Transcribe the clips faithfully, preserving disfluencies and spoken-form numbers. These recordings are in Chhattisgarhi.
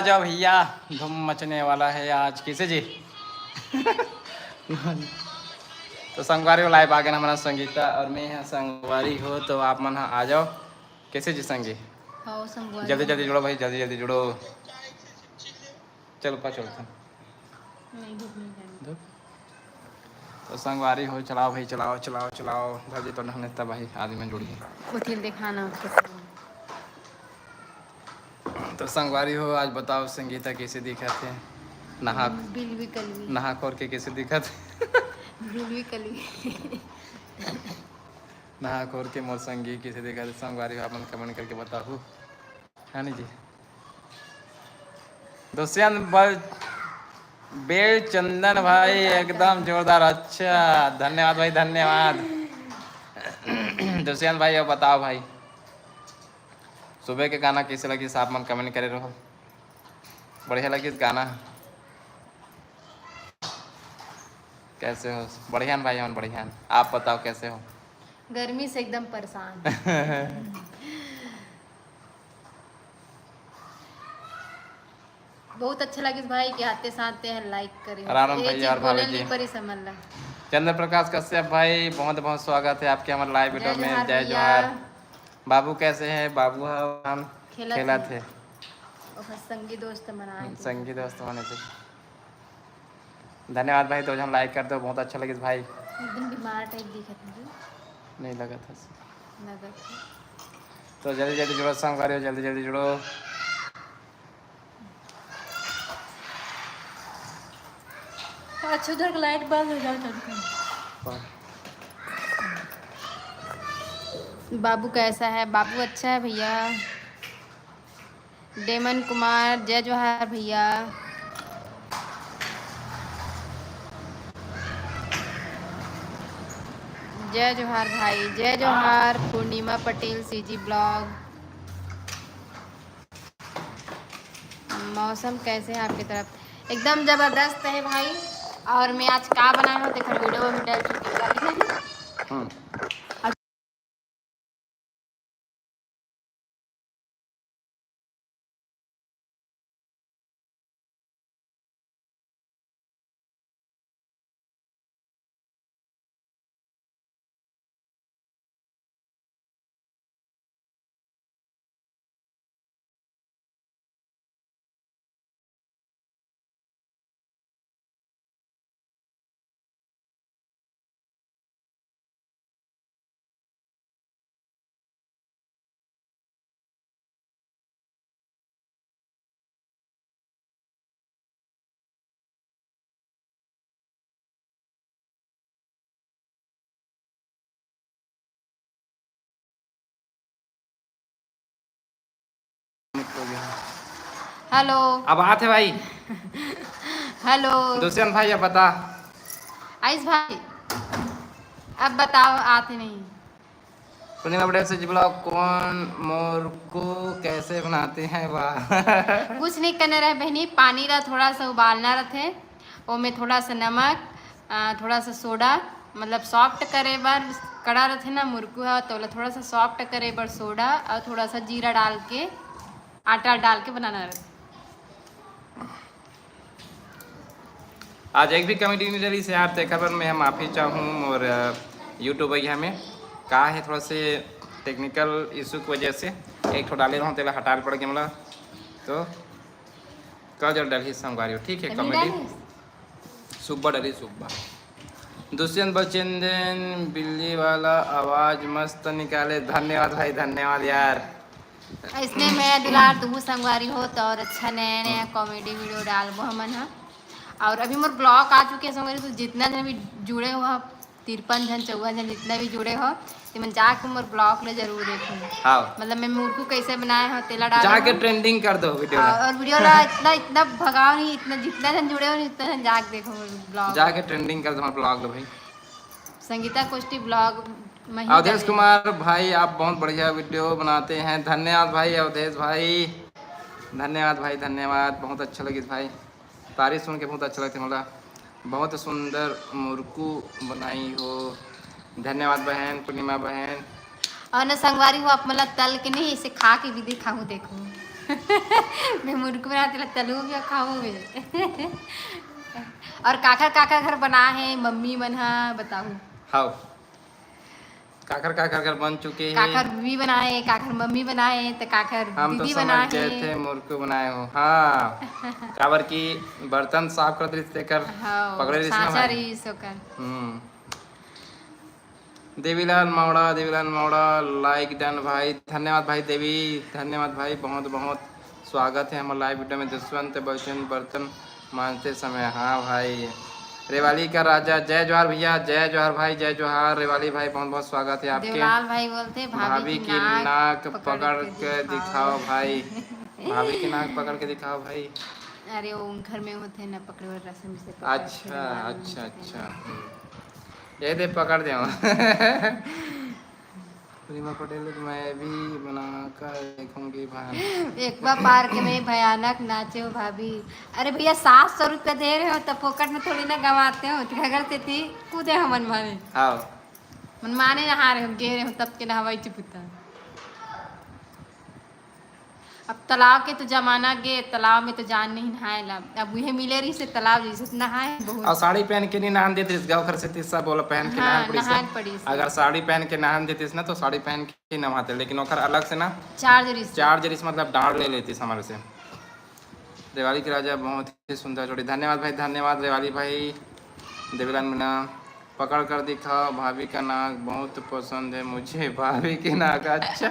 जाओ भैया, धूम मचने वाला है आज। कैसे जी? तो संगवारी हो, लाइव आ गए हमारा संगीता और मैं यहाँ संगवारी हो, तो आप मन ह आ जाओ। कैसे जी संगी? हाँ, संगवारी जल्दी हो। जल्दी जुड़ो भाई, जल्दी जल्दी जुड़ो। चलो पा चलते हैं। नहीं, धूप नहीं जानी। धूप? तो संगवारी हो, चलाओ भाई, चलाओ, चलाओ, चलाओ। भजी तो नहने तब भाई आदमी जुड़ी। उथिल दिखाना कैसे। तो संगवारी हो, आज बताओ संगीता कैसे दिखत हे? नहा बिलवी कलवी। नहा खोर के कैसे दिखत हे? बिलवी कलवी। नहा खोर के मोर संगी कैसे दिखत हे? संगवारी हो, आप मन कमेंट करके बताओ। हाँ जी। दुष्यंत बल बेल चंदन भाई एकदम जोरदार। अच्छा, धन्यवाद भाई, धन्यवाद। दुष्यंत भाई, अब बताओ भाई, सुबह के गाना कैसे लगिस? आप मन कमेंट करे रहो। बढ़िया लगिस गाना। कैसे हो? बढ़िया न भाई, हमन बढ़िया न। आप बताओ कैसे हो? गर्मी से एकदम परेशान। बहुत अच्छा लगिस भाई कि आते साथ ते लाइक करे। रानन ए भैया जी, और भाभी बोलन जी। नहीं परी समझ ला। चंद्र प्रकाश कश्यप भाई, बहुत बहुत स्वागत है आपके हमारे लाइव जय वीडियो में। जोहार जय भैया। जोहार। बाबू कैसे हैं? बाबू ह-, हम खेलत खेलत हैं। हे। ओकर संगी दोस्त मन आए हम्म, थे। संगी दोस्त मन से। धन्यवाद भाई, दो झन लाइक कर दो, बहुत अच्छा लगिस भाई। एकदम बीमार टाइप दिखत हे। नहीं लगत हे। लगत हे। तो जल्दी जल्दी जुड़ो संगवारी हो, जल्दी जल्दी जुड़ो। अच्छा, उधर का लाइट बंद हो जाओ तनिक। बाबू कैसा है? बाबू अच्छा है भैया। डेमन कुमार, जय जोहार भैया। जय जोहार भाई, जय जोहार। पूर्णिमा पटेल, सीजी ब्लॉग। मौसम कैसे है आपकी तरफ? एकदम जबरदस्त है भाई। और मैं आज का बनाए हो, देखो वीडियो में डाल चुकी हूँ। हम्म। हेलो। अब आत हे भाई। हेलो। दुष्यंत भाई, अब बता। आयुष भाई, अब बताओ, आते नहीं। पूर्णिमा पटेल सीजी ब्लॉग, कौन मोर को कैसे बनाते हैं? वाह। कुछ नहीं करना रहे बहनी, पानी ला थोड़ा सा उबालना रहते, ओमे थोड़ा सा नमक, आ, थोड़ा सा सोडा, मतलब सॉफ्ट करे बर, कड़ा रहते ना मुरकू है, तो ओला थोड़ा सा सॉफ्ट करे बर सोडा और थोड़ा सा जीरा डाल के, आटा डाल के बनाना रहते। आज एक भी कमेंट नहीं रहिस यार, तेखर बर मैं माफ़ी चाहूँ। मोर, अ, YouTube भैया में का है, थोड़ा से टेक्निकल इशू की वजह से एक ठो डाले रहूँ, तेला हटाल पड़ गया मला। तो कल जल डाली संगवारी हो, ठीक है, कमेंट डाली। सुब्बा डाली, सुब्बा। दुष्यंत बचेंद्रन बिल्ली वाला आवाज मस्त निकाले। धन्यवाद भाई, धन्यवाद यार। इसने मैं दुलार तुहू संगवारी हो तो और अच्छा नया नया कॉमेडी वीडियो डालबो हमन ह। और अभी मोर ब्लॉग आ चुके हैं संगवारी, तो जितना जन भी जुड़े हो, तिरपन झन, चौवन झन, जितना भी जुड़े हो, ते मन जाके मोर ब्लॉग ले जरूर देखो। हाँ। मतलब मैं मुरकू कैसे बनाए हो, तेला डाल जाके दूँ। ट्रेंडिंग कर दो वीडियो हाँ, ला। और वीडियो ला इतना, इतना भगाओ नहीं, इतना जितना झन जुड़े हो, इतना झन जाके देखो मोर ब्लॉग। जाके ट्रेंडिंग कर दो हमारे ब्लॉग लो भाई। संगीता कोष्टी ब्लॉग में ही अवधेश डाले। कुमार भाई, आप बहुत बढ़िया वीडियो बनाते हैं। धन्यवाद भाई अवधेश भाई, धन्यवाद भाई, धन्यवाद। बहुत अच्छा लगिस भाई, तारीफ सुन के बहुत अच्छा लगता है। मतलब बहुत सुंदर मुरकू बनाई हो। धन्यवाद बहन, पूर्णिमा बहन। और न संगवारी हो, आप मतलब तल के नहीं, इसे खा के भी दिखाऊँ, देखो। मैं मुरकू बनाते ला तलू भी खाओ बे। और काखर काखर घर बना है मम्मी मन हा बताओ। हाव, काखर काखर घर बन चुके हैं। काखर भी बनाए, काखर मम्मी बनाए, तो काखर हम तो दीदी समझ बनाए। गए थे मुरकू बनाए हो। हाँ, काबर कि बर्तन साफ करत रहिस तेकर हाँ, पकड़े रहिस ना साँचा भाई। रहिस ओकर। हम्म। देवीलाल मौड़ा, देवीलाल मौड़ा, like done भाई, धन्यवाद भाई देवी, धन्यवाद भाई, बहुत बहुत स्वागत है हमारे लाइव वीडियो में। जसवंत बच्चन बर्तन मांजते समय, हाँ भाई। रेवाली का राजा, जय जोहार भैया, जय जोहार भाई, जय जोहार। रेवाली भाई, बहुत बहुत स्वागत है आपके। देवलाल भाई बोलते भाभी की नाक पकड़ के दिखाओ भाई, भाभी की नाक पकड़ के दिखाओ भाई। अरे वो घर में होते हैं ना पकड़े हुए रस्म से पकड़ के अच्छा बाहर अच्छा निकलते अच्छा, हैं। हम्म। ये दे पकड़ दे। पूर्णिमा पटेल, मैं भी बना कर देखूंगी भाई। एक बार पार्क में भयानक नाचे हो भाभी। अरे भैया, सात सौ रुपया दे रहे हो तो फोकट में थोड़ी ना गंवाते हो। तो अगर से थी कूदे हो मन माने, हाँ, मन माने नहा रहे हो, गे रहे हो तब के नहवाई चुपुता। अब तालाब के तो जमाना गे, तालाब में तो जान नहीं नहाए ला। अब उहे मिले रही से तालाब जैसे नहाए बहुत। और साड़ी पहन के नहीं नहान देते, गाँव घर से तीसरा बोला पहन के हाँ, नहान पड़ी से। नहान पड़ी से। अगर साड़ी पहन के नहान देतीस ना तो साड़ी पहन के ही नहाते, लेकिन ओकर अलग से ना चार्ज रही से। चार्ज रही से, मतलब डांड ले लेतीस हमारे से। रेवाली के राजा बहुत ही सुंदर जोड़ी। धन्यवाद भाई, धन्यवाद रेवाली भाई। देवीलाल मीना, पकड़ कर दिखाओ, भाभी का नाक बहुत पसंद है मुझे। भाभी के नाक अच्छा।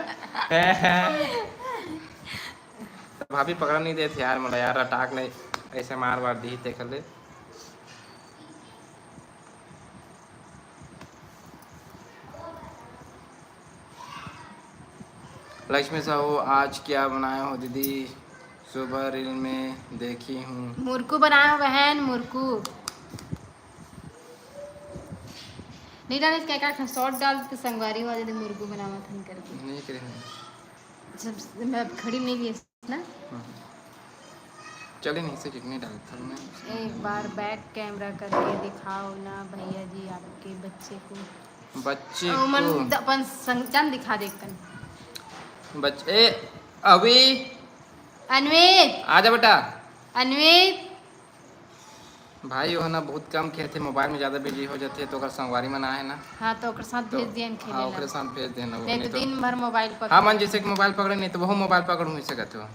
भाभी पकड़ नहीं देते यार, मोला यार अटाक नहीं, ऐसे मार वार दी देख ले। लक्ष्मी साहू, आज क्या बनाए हो दीदी? सुबह रील में देखी हूँ। मुरकू बनाए हो बहन, मुरकू। नहीं डाले क्या, क्या शॉर्ट डाल के संगवारी वाले दिन मुरकू बनावा थन करके। नहीं करे हैं। जब मैं अब खड़ी नहीं लिए ना। हम्म। चले नहीं से कितने डालता हूँ मैं। एक बार बैक कैमरा करके दिखाओ ना भैया जी आपके बच्चे को। बच्चे ओ, मन को द- अपन संग चंद दिखा दे कन। बच ए अभी अनवेद, आजा बेटा। अनवेद। भाई वो ना बहुत कम खेलते, मोबाइल में ज़्यादा बिजी हो जाते, तो ओकर संगवारी मन आए ना। हाँ, तो ओकर साथ भेज दिए खेले हाँ, ला। ओकरे साथ भेज देना वो, नहीं नहीं तो तो दिन भर मोबाइल पर हाँ मन जैसे कि मोबाइल पकड़े नहीं तो वो मोबाइल पकड़ हुई सकत हो।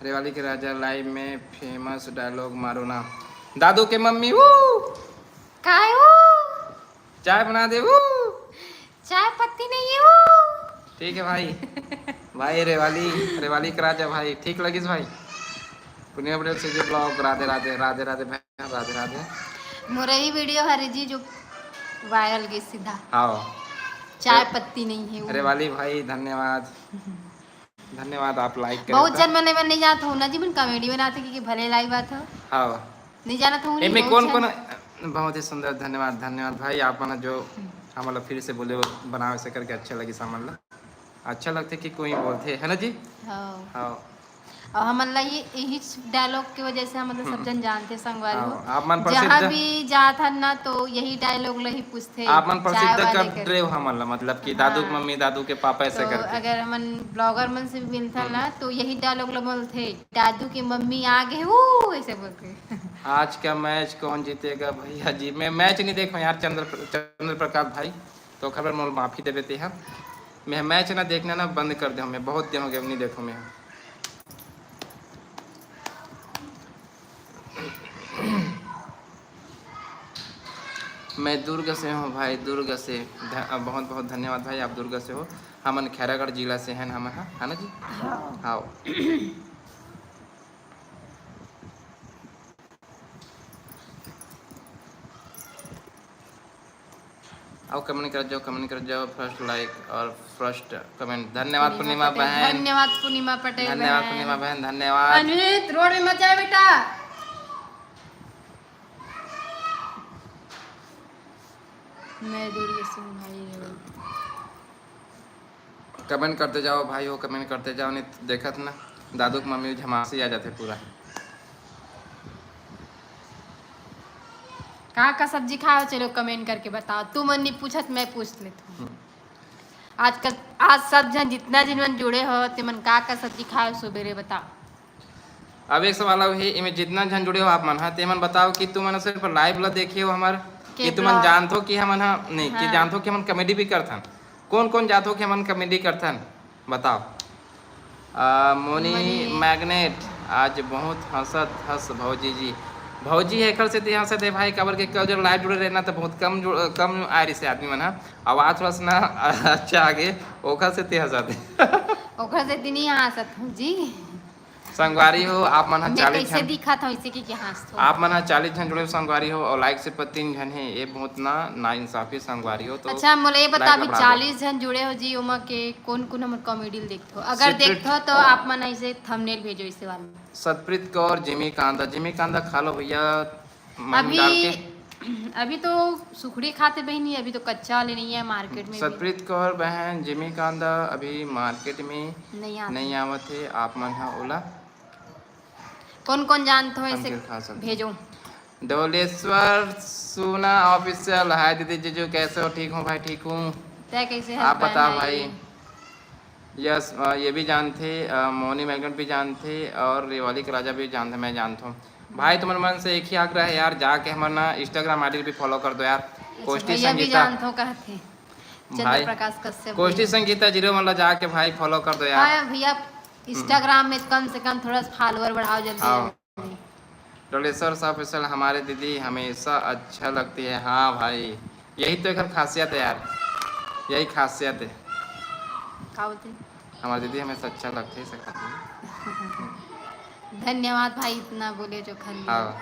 रेवाली के राजा लाइव में फेमस डायलॉग मारो ना, दादू के मम्मी वो काय हो? चाय बना दे वो। चाय पत्ती नहीं है वो। ठीक है भाई। भाई रेवाली, रेवाली के राजा भाई, ठीक लगिस भाई। पूर्णिमा पटेल से जो ब्लॉग, राधे राधे, राधे राधे भाई, राधे राधे। मोर ही वीडियो हरे जी जो वायरल गई सीधा। हाँ, चाय पत्ती नहीं है वो। रेवाली भाई धन्यवाद, धन्यवाद आप लाइक बहुत करें। जन मने मन नहीं जानत हो ना जी, मन कॉमेडी बनाते कि, कि भले लाई बात हो। हाँ, नहीं जानत हो एमे कौन कौन, बहुत ही सुंदर, धन्यवाद, धन्यवाद भाई आप मन जो हमला फिर से बोले बनावे से करके अच्छा लगिस हमन ला। अच्छा लगथे कि कोई बोलथे, है ना जी? हाँ। हाँ। और हमन ला ये यही डायलॉग के वजह से हमन ला सब जन जानते संगवारी हो। हाँ, आप मन प्रसिद्ध जहाँ भी जात हन ना तो यही डायलॉग ला ही पूछते, आप मन चाय प्रसिद्ध वाले कर करके। रहे हो हमन ला, मतलब कि हाँ। दादू के मम्मी, दादू के पापा ऐसे तो करके। अगर हमन ब्लॉगर मन से भी मिलथन ना तो यही डायलॉग ला बोलथे, दादू के मम्मी आ गए वो, ऐसे बोलथे। आज का मैच कौन जीतेगा भैया जी? मैं मैच नहीं देखो यार चंद्र चंद्र प्रकाश भाई, तो खबर मोल माफी देवे ते हम। मैं मैच ना देखना ना बंद कर दे, मैं बहुत दिन हो गया नहीं देखो मैं। मैं दुर्ग से हूँ भाई, दुर्ग से। ध- बहुत बहुत धन्यवाद भाई, आप दुर्ग से हो। हमन खैरागढ़ जिला से हैं हमन, हाँ, है ना जी? हाँ। आओ कमेंट कर जाओ, कमेंट कर जाओ, फर्स्ट लाइक और फर्स्ट कमेंट। धन्यवाद पूर्णिमा बहन, धन्यवाद पूर्णिमा पटेल धन्यवाद बहन। पूर्णिमा बहन, धन्यवाद। अनवित रोड में मचा है बेटा। मैं दूर से हूँ भाई। कमेंट करते जाओ भाई हो, कमेंट करते जाओ, नहीं तो देखत ना दादू के मम्मी झमासी आ जाते पूरा। का का सब्जी खाओ, चलो कमेंट करके बताओ। तू मन नहीं पूछत, मैं पूछ लेती हूँ। हम्म। आजकल, आज सब झन, जितना झन मन जुड़े हो, ते मन का का सब्जी खाए हो सुबेरे, बताओ। अब एक सवाल अउ हे, एमे जितना झन जुड़े हो आप मन ह, ते मन बताओ कि तुमन सिर्फ लाइव ला देखे हो हमर, के कि तुमन vlog? जानथो कि हमन ह नहीं, कि हाँ। जानथो कि हमन कॉमेडी भी करथन। कौन कौन जानथो कि हमन कॉमेडी करथन, बताओ। आ, मोनी मोनी। मैग्नेट, आज बहुत हंसत हंस भौजी जी। भौजी हे, एकर सेती हंसत हे भाई, काबर के कल जब लाइव जुड़े रहे ना, तो बहुत कम जुड़, कम आए रहिसे आदमी मन ह। आवाज थोड़ा सा ना अच्छा आगे, ओकर सेती हंसत हे। ओकर सेती नहीं हंसत हूँ जी। संगवारी हो, आप मन ह मैं चालीस कैसे झन, दिखत हूँ इसी की क्या हंसत हूँ? आप मन ह चालीस झन जुड़े हो संगवारी हो, और लाइक सिर्फ तीन झन हे, ये बहुत ना नाइंसाफी संगवारी हो। तो अच्छा, मोला ये बता, लाइक अभी ला बढ़ा दो। चालीस झन जुड़े हो जी, ओमा के कौन कौन हमर कॉमेडी ल देखथो? अगर सिर्फ देखथो तो आप मन ऐसे थंबनेल भेजो इसे वाला। सतप्रीत कौर, जिमी कांदा, जिमी कांदा खा लो भैया, महीन अभी डाल के। अभी तो सुखड़ी खाते बहनी, अभी तो कच्चा वाले नहीं है मार्केट में भी। सतप्रीत कौर बहन, जिमी कांदा अभी मार्केट में नहीं आते। नहीं आवत हे, आप मन ह ओला कौन कौन जानत हो ऐसे पंखी खा सकते। भेजो। डोलेश्वर सुना ऑफिशियल, हाय दीदी जीजू, कैसे हो? ठीक हूँ भाई, ठीक हूँ। तै कैसे आप हस बताओ भाई? भाई। यस, अ, ये भी जानथे, अ, मोनी मैग्नेट भी जानथे और रेवाली के राजा भी जानथे, मैं जानथो। भाई, तुमन मन से एक ही आग्रह है यार, जाके हमर ना Instagram आईडी भी फॉलो कर दो यार। अच्छा, कोष्टी भैया भी संगीता। जानथो कहथे। चंद्र भाई, प्रकाश कश्यप कोष्टी भैया। संगीता जीरो मन ला जाके भाई फॉलो कर दो यार। हाँ भैया, Instagram में कम से कम थोड़ा सा फॉलोअर बढ़ाओ जल्दी हाँ। जल्दी। डोलेश्वर सा ऑफिशियल, हमारे दीदी हमेशा अच्छा लगती है। हाँ भाई, यही तो एकर खासियत है यार, यही खासियत है। का बोलते? हमारे दीदी हमेशा अच्छा लगते है, ऐसा कहती है। धन्यवाद भाई, इतना बोले जो खाली। हाँ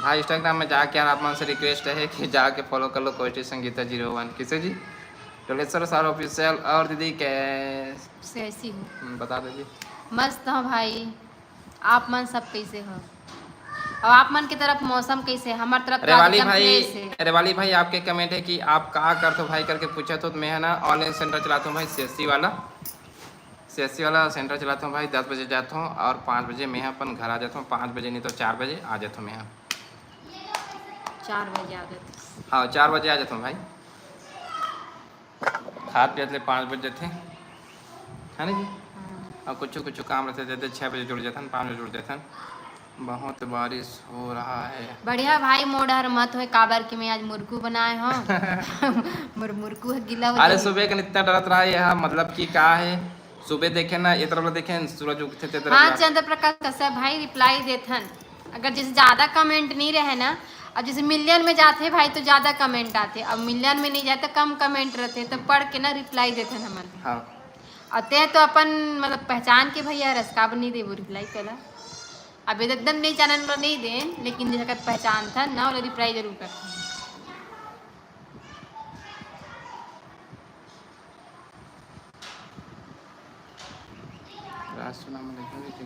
भाई, Instagram में जाके यार आप मन से रिक्वेस्ट है कि जाके फॉलो कर लो कोष्टी संगीता जीरो वन। किसे जी? डोलेश्वर सा ऑफिशियल। और दीदी कै से ऐसी हूँ। हम्म, बता दो जी। मस्त हो भाई, आप मन सब कैसे हो? और आप मन की तरफ मौसम कैसे है? हमार तरफ तो आज रेवाली एकदम भाई, fresh है। रेवाली भाई, आपके कमेंट है कि आप का करथो भाई करके पूछा, तो मैं है ना ऑनलाइन सेंटर चलाता हूँ भाई, सीएससी वाला, सीएससी वाला सेंटर चलाता हूँ भाई। दस बजे जाता हूँ और पाँच बजे मैं अपन घर आ जाता हूँ। पाँच बजे नहीं तो चार बजे आ जाता हूँ मैं। चार बजे आ जाते। हाँ, चार बजे आ जाता हूँ भाई। खात पियत ले पाँच बज जथे, है ना जी? हाँ। और कुछ कुछ काम रहते, जैसे छः बजे जुड़ जाथन, पाँच बजे जुड़ जाथन। बहुत बारिश हो रहा है। बढ़िया भाई, मोर डहर मत होय, काबर कि मैं आज मुरकू बनाए हूँ। मोर मुरकू है, गीला हो अरे जाही। सुबह का इतना डरत रहा ये, हाँ, मतलब कि का है, सुबह देखे ना, ये तरफ देखे, सूरज उगथे, ते तरफ हाँ, ला। चंद्र प्रकाश कश्यप भाई रिप्लाई देथन। अगर जैसे ज्यादा कमेंट नहीं रहे ना, अब जैसे मिलियन में जाते भाई तो ज्यादा कमेंट आते, अब मिलियन में नहीं जाते, कम कमेंट रहते, तो पढ़ के ना रिप्लाई देथन हमन। हाँ। और ते तो अपन मतलब पहचान के भैया रस, काबर नहीं देबो रिप्लाई कला। अब ये तो एकदम नहीं चैनल में नहीं देन, लेकिन जैसे पहचान था ना, वाला रिप्लाई जरूर करते हैं। राज सुना में लिखा भी थे।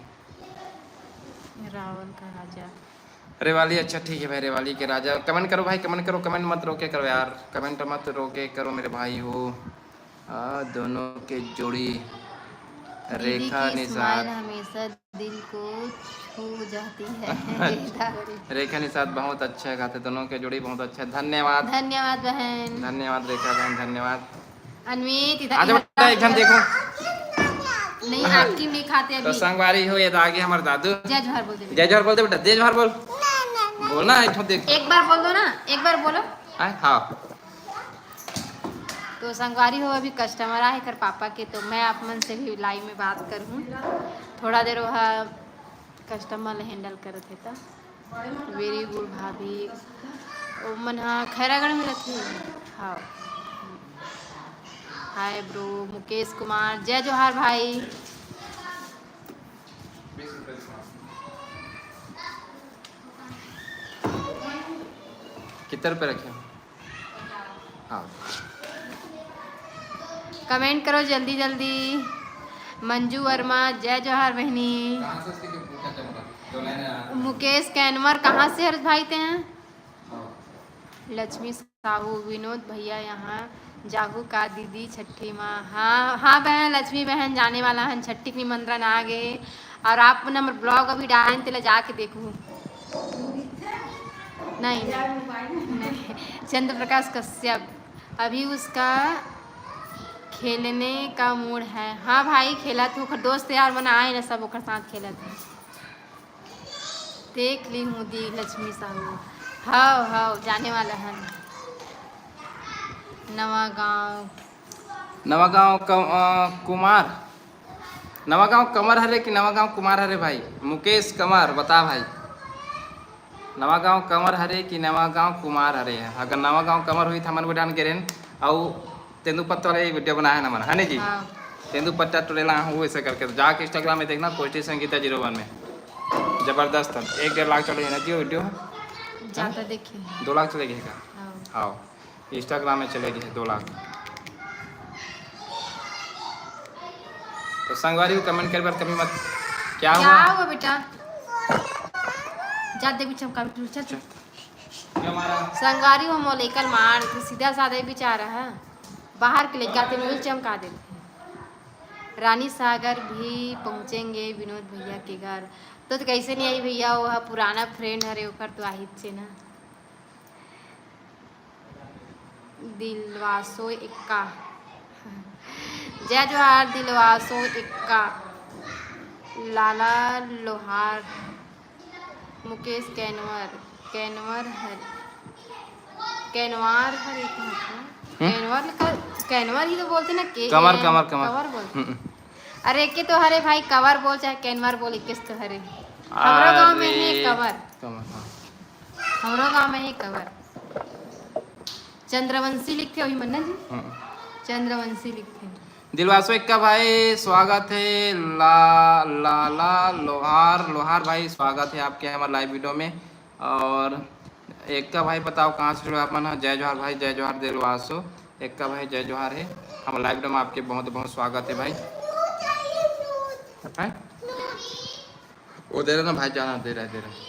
रावण का राजा। रेवाली, अच्छा ठीक है भाई, रेवाली के राजा। कमेंट करो भाई, कमेंट करो, कमेंट मत रोके करो यार, कमेंट मत रोके करो मेरे भाई हो। आ, दोनों के जोड़ी दीदी रेखा की निषाद। स्माइल हमेशा दिल को छू जाती है। रेखा निषाद बहुत अच्छा गाते, दोनों के जोड़ी बहुत अच्छा है। धन्यवाद। धन्यवाद बहन। धन्यवाद रेखा बहन, धन्यवाद। अनमित, इधर, आज इधर बेटा एक झन देखो। नहीं, आपकी नहीं खाते तो अभी। संगवारी हो, ये तो आगे हमारे दादू। जय जोहार बोल दे। जय जोहार बोल दे बेटा, जय जोहार बोल। बोलना है, एक ठो देख। एक बार बोल दो ना, एक बार बोलो। आय, हाँ। तो संगवारी हो, अभी कस्टमर आए कर पापा के, तो मैं आप मन से भी लाइव में बात करूँ। थोड़ा देर वह कस्टमर हैंडल करत हे, तो वेरी गुड भाभी। ओ मन हा खैरागढ़ में रथे। हाँ। हाय ब्रो, मुकेश कुमार, जय जोहार भाई। कितने रुपए रखे हो? हाँ। कमेंट करो जल्दी जल्दी। मंजू वर्मा, जय जोहार बहनी। मुकेश कैनवर, कहाँ से हर्ष भाई ते हैं? लक्ष्मी साहू, विनोद भैया यहाँ जाहू का दीदी छठी माँ? हाँ, हाँ बहन, लक्ष्मी बहन जाने वाला है, छठी के निमंत्रण आ गए। और आप नंबर ब्लॉग अभी डालें, तेला जाके देखू। नहीं, नहीं। चंद्र प्रकाश कश्यप, अभी उसका खेलने का मूड है। हाँ भाई, खेलत हे, ओकर दोस्त यार मन आए ना, सब ओकर साथ खेलत हे। देख ली हूँ दी लक्ष्मी साहू। हव, हव, जाने वाला हन। नवा गाँव। नवा गाँव क-, अ, कुमार। नवा गाँव कमर हरे कि नवा गाँव कुमार हरे भाई? मुकेश कमर, बता भाई। नवा गाँव कमर हरे कि नवा गाँव कुमार हरे? अगर नवा गाँव कमर होही त हमन भी डाहन गे रहेन, अउ तेंदूपत्ता वाले video बनाए हन हमन, है नी जी? हाँ। तेंदूपत्ता टोले ला हूँ, ऐसे करके। तो जाके Instagram में देखना, कोष्ठी संगीता zero one में। जबरदस्त है, एक डेढ़ लाख चले ना जी वो video। जाता देखिए। दो लाख चले गए का? हाँ। हाँ, Instagram में चले गए दो लाख। तो संगवारी हो, comment करे बर कमी मत। क्या क्या हुआ? हुआ बेटा? जा दे पीछे हम computer, चल। चल। क्या मारा? संगवारी हो, मोला एकर मार, तो सीधा साधा ही बेचारा है। बाहर के लइका ते मुंह चमका देथे। रानी सागर भी पहुँचेंगे विनोद भैया के घर। तो, तो कैसे नहीं आई भैया, वो ह पुराना friend हरे, ओकर तो आहिच हे ना। दिलवासो एक्का। जय जोहार दिलवासो एक्का। लाला लोहार। मुकेश कैनवर, कैनवर हर, कैनवार हर एक हाथ में। हम्म? कैनवर लिखा, कैनवर ही तो बोलते ना, के कमर, ए-, कमर, कमर। कवर बोलते। हम्म। अरे, एके तो हरे भाई, कवर बोल चाहे कैनवर बोल, एके तो हरे। हमरो गांव में हे अरे, कवर। कमर, हाँ। हमरो गांव में हे कवर। चंद्रवंशी लिखथे वही मन ना जी? हम्म। चंद्रवंशी लिखथे। दिलवासो एक्का भाई, स्वागत है। ला-, लाला लोहार, लोहार भाई, स्वागत है आपके हमारे live video में। और एक्का भाई, बताओ कहाँ से जुड़े आप मन? जय जोहार भाई, जय जोहार दिलवासो एक्का भाई, जय जोहार है। हम live video में आपके बहुत बहुत स्वागत है भाई। हैं? वो दे रहे ना भाई, जाना दे रहा है, दे रहा है।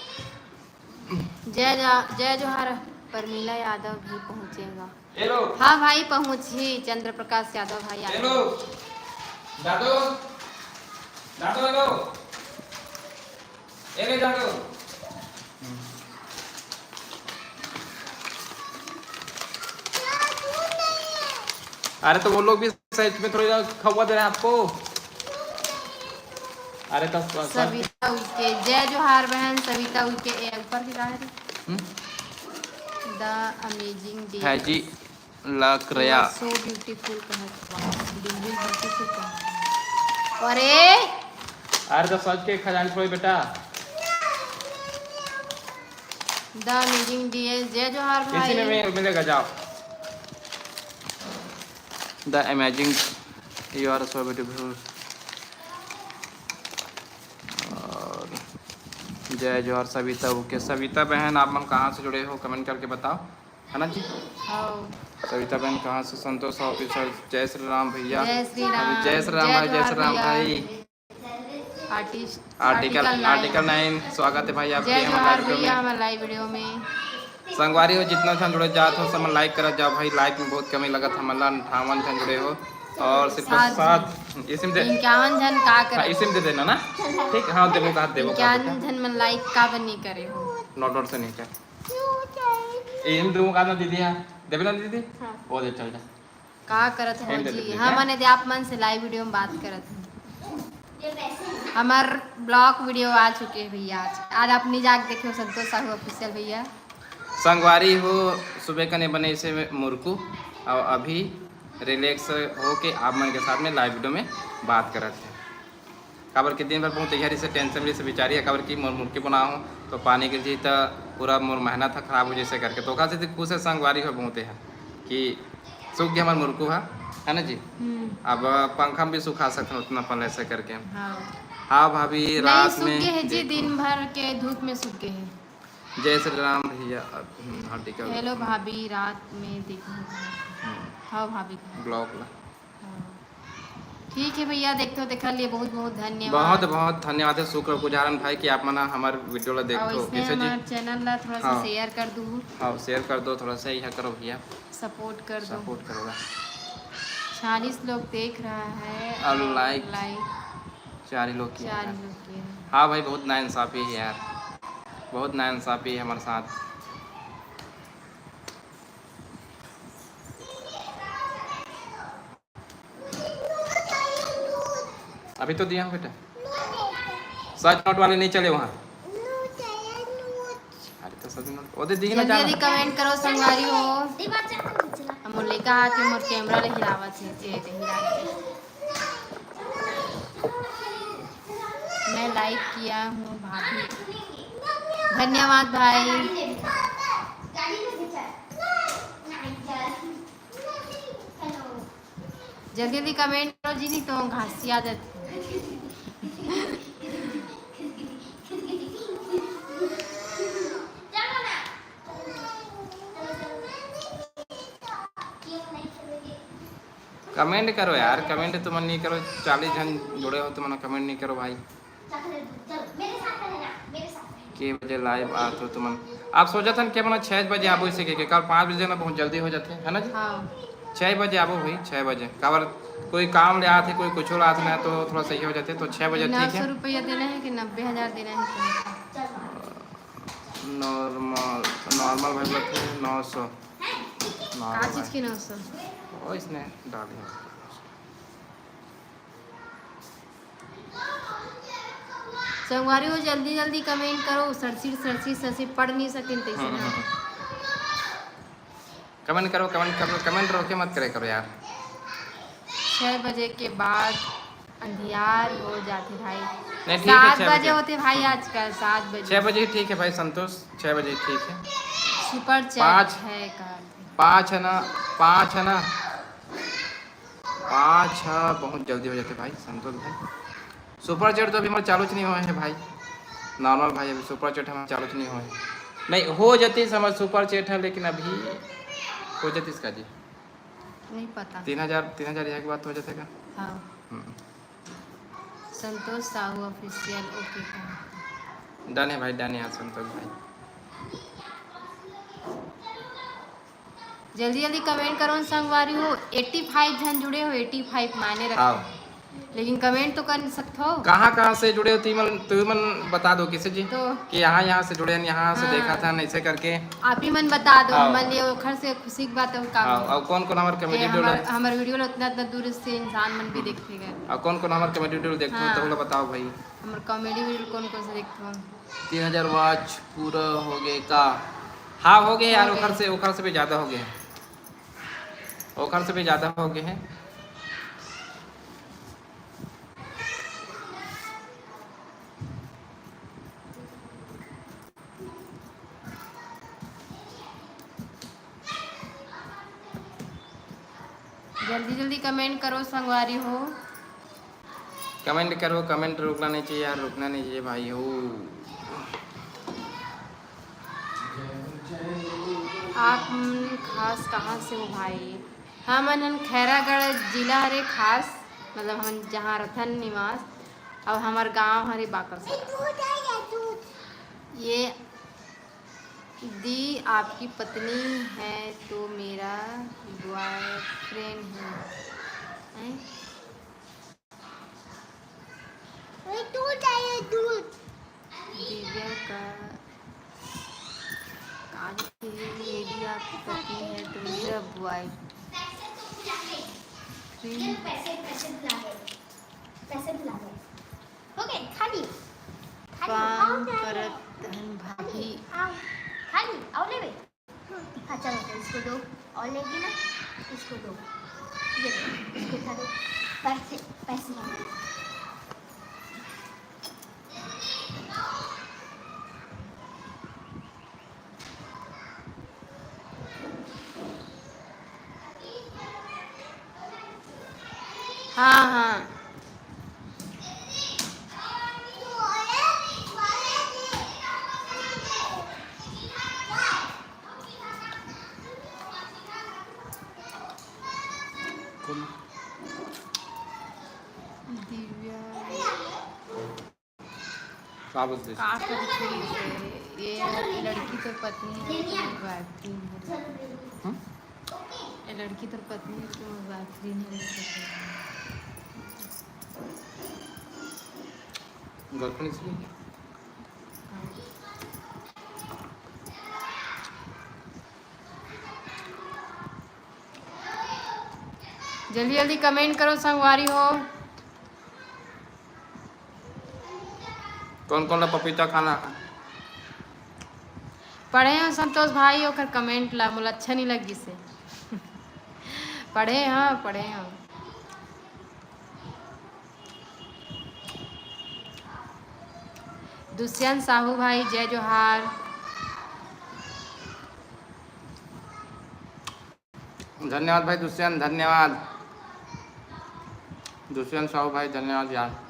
जय जा-, जय जोहार। परमीला यादव भी पहुँचेगा। हेलो। हाँ भाई, पहुँचही चंद्र प्रकाश यादव भाई, आ हेलो। दादू, दादू, हेलो। ए ले दादू। अरे तो वो लोग भी सच में थोड़ी ज्यादा खौवा दे रहे हैं आपको। अरे तो स-, स-, सविता उइके, जय जोहार बहन सविता उइके। ए, ऊपर की कहाँ है? हम्म? The amazing day। है जी, लकरया। So beautiful कहत, वाह, दिल भी beautiful कहत। अरे! अरे तो सच के खजान खोए बेटा। The amazing day, जय जोहार भाई। इसी में मिलेगा, जाओ। The amazing, you are so beautiful। और जय जोहार सविता उइके। सविता बहन, आप मन कहाँ से जुड़े हो, comment करके बताओ, है ना जी? हाँ। सविता बहन कहाँ से? संतोष official, जय श्री राम भैया। जय श्री राम। जय श्री राम भाई, जय श्री राम भाई। Article, article nine। Article nine, स्वागत है भाई आपके हमारे live video में। संगवारी हो, जितना झन जुड़े जात हो, सब मन like करत जाओ भाई। Like में बहुत कमी लगत, हमन ला अंठावन झन जुड़े हो और सिर्फ सात। इसी में दे, इक्यावन झन का करत? हाँ, इसी में दे देना ना। ठीक, हाँ, देबो कहा, देबो कहा। इक्यावन झन मन like का बनी करे हो? Not, not से नहीं कर। इसी में देबो कहा ना दीदी, हाँ, देबे ना दीदी? हाँ। वो दे, चल जा। का करत हो जी? हम मने दे आप मन से live video में बात करत हन। हमार vlog video आ चुके हैं भैया। आज, आज आप नहीं जाके देखे हो संतोष साहू official भैया। संगवारी हो, सुबह कने बने से मुरकू और अभी relax होके आप मन के साथ में live video में बात करत हैं। काबर कि दिन भर बहुत तैयारी से tension में से बिचारी है, काबर कि मोर मुर्गी बनाओ तो पानी गिर जाई त पूरा मोर मेहनत ह खराब हो जैसे करके। तो ओखा से खुश है संगवारी हो बहुत है कि सूख गया हमार मुर्गू है, है ना जी? हम्म। अब पंखा में भी सुखा सकते हैं उतना पहले से करके। हाँ। हाँ भाभी, नहीं, रात सूख में गए हैं जी, देखो। दिन भर के धूप में सूख गए हैं। जय श्री राम भैया, अब, हम्म, हाँ, ठीक है। Hello भाभी, रात में देखूंगा। हम्म। हाँ भाभी। Vlog ला। हाँ। ठीक है भैया, देखते हो, देखा लिए, बहुत बहुत धन्यवाद। बहुत बहुत धन्यवाद है शुक्रगुजारन भाई कि आप मना हमार video ला देखते हो। इसने कैसे जी? हमार channel ला थोड़ा सा हाँ। Share कर दू। हाँ, share कर दो थोड़ा सा, यह करो भैया। Support कर दो। Support करोगा। छियालीस लोग देख रहा है और और like like चार ही लोग किए चार हैं। ही लोग किए हैं। हाँ भाई, बहुत नाइंसाफी है यार, बहुत नाइंसाफी है हमारे साथ। अभी तो दिया हूँ बेटा। सच नोट वाले नहीं चले वहाँ। अरे तो सच नोट, वो दे दी ना जल्दी जाना। जल्दी कमेंट करो संगवारी हो। हम लइका आके मोर कैमरा ले हिलावत हे, ए, ए, हिलावत हे। मैं लाइक किया हूँ भाभी। धन्यवाद भाई। जल्दी जल्दी कमेंट करो जी, नहीं तो घासिया जाती। कमेंट करो यार, कमेंट तुमन नहीं करो, चालीस जन जुड़े हो, तुमन कमेंट नहीं करो भाई। के बजे लाइव आत हो तुमन? आप सोचत हन कि अपना छः बजे आबो, इसे के, के कल पाँच बजे ना बहुत जल्दी हो जाते है ना जी? हाँ। छः बजे आबो भाई, छः बजे। काबर कोई काम ले आत है, कोई कुछ ले आत ना, तो थोड़ा सही हो जाते, तो छः बजे नौ ठीक सौ है। रुपया देना है कि नब्बे हज़ार देना है? नॉर्मल, नॉर्मल भाई बोलते हैं नौ सौ। का चीज के नौ सौ? ओ, इसने डाले हैं। संगवारी हो, जल्दी जल्दी कमेंट करो, सरसी सरसी सरसी पढ़ नहीं सकिन तैसे हम्म, ना। हम्म। कमेंट करो, कमेंट करो, कमेंट रोके मत करे करो यार। छः बजे के बाद अंधियार हो जाते भाई। नहीं, ठीक है, सात छः बजे बजे। होते भाई आजकल, सात बजे। छः बजे ठीक है भाई संतोष, छः बजे ठीक है। सुपर चैट पाँच। है का? पाँच है ना, पाँच है ना, पाँच है, बहुत जल्दी हो जाते भाई संतोष भाई। सुपर चैट तो अभी हमारे चालू च नहीं हुए हैं भाई, नॉर्मल भाई, अभी सुपर चैट हमारे चालू च नहीं हुए हैं। नहीं, हो जाती समझ सुपर चैट है, लेकिन अभी हो जाती इसका जी। नहीं पता। तीन हज़ार, तीन हज़ार एक बात हो जाते का? हाँ। हम्म। संतोष साहू ऑफिशियल, ओके का? डन है भाई, डन है यार संतोष भाई। जल्दी जल्दी कमेंट करो न संगवारी हो। एट्टी फाइव झन जुड़े हो, एट्टी फाइव मायने रखथे। हाँ। लेकिन कमेंट तो कर सकथो। कहाँ कहाँ से जुड़े हो तुमन, तुमन बता दो किसे जी तो कि यहाँ यहाँ से जुड़े हैं, यहाँ से हाँ। देखा था, ऐसे करके। आप ही मन बता दो, हाँ। हमन ये ओखर से खुशी की बात है, का हाँ, बोलूं? और कौन कौन हमारे ये कमेटी हमर, हमर वीडियो ला उतना उतना दूर से इंसान मन भी हम्म। देखते गए। और कौन कौन हमारे कमेटी वीडियो देखते हो, हाँ। तो बोला बताओ भाई। हमर कॉमेडी वीडियो कौन कौन से देखते हो? तीन हज़ार वॉच पूरा हो गए का? हाँ, हो गए यार, हो गए। ओखर से, ओखर से भी ज़्यादा हो गए हैं। ओखर से भी ज़्यादा हो गए हैं। जल्दी जल्दी कमेंट करो संगवारी हो। कमेंट करो, कमेंट रुकना नहीं चाहिए यार, रुकना नहीं चाहिए भाई हो। आप, हम्म, खास कहाँ से हो भाई? हमन हन खैरागढ़ जिला हरे खास, मतलब हमन जहाँ रथन निवास, और हमार गांव हरे बाकरसरा। ये दी आपकी पत्नी है तो मेरा बॉयफ्रेंड है, हैं? दूध आया, दूध। दिव्या का काज के लिए यदि आपकी पत्नी है तो मेरा बॉयफ्रेंड। पैसे, पैसे बुला ले। पैसे बुला ले। हो गए, खा ली। खा ली, काम आओ, क्या करत हन भाभी? आओ। खा ली, आओ ले बे। हाँ, चलो, तो इसको दो। और लेगी ना, इसको दो। ये लो, इसको उठा दो। पैसे, पैसे हैं। हाँ, हाँ। दिव्या। का बोलते? का करथे? ये लड़की तोर पत्नी है, तुम्हारी बात नहीं है। हम्म? ये लड़की तोर पत्नी है, तुम्हारी बात नहीं है। गर्लफ्रेंड इसलिए? हाँ। जल्दी जल्दी कमेंट करो संगवारी हो। कौन कौन ला पपीता खाना? पढ़े हो संतोष भाई ओकर comment ला, मोला अच्छा नहीं लगिस हे। पढ़े हाँ, पढ़े हाँ। दुष्यंत साहू भाई, जय जोहार। धन्यवाद भाई दुष्यंत, धन्यवाद दुष्यंत साहू भाई, धन्यवाद यार।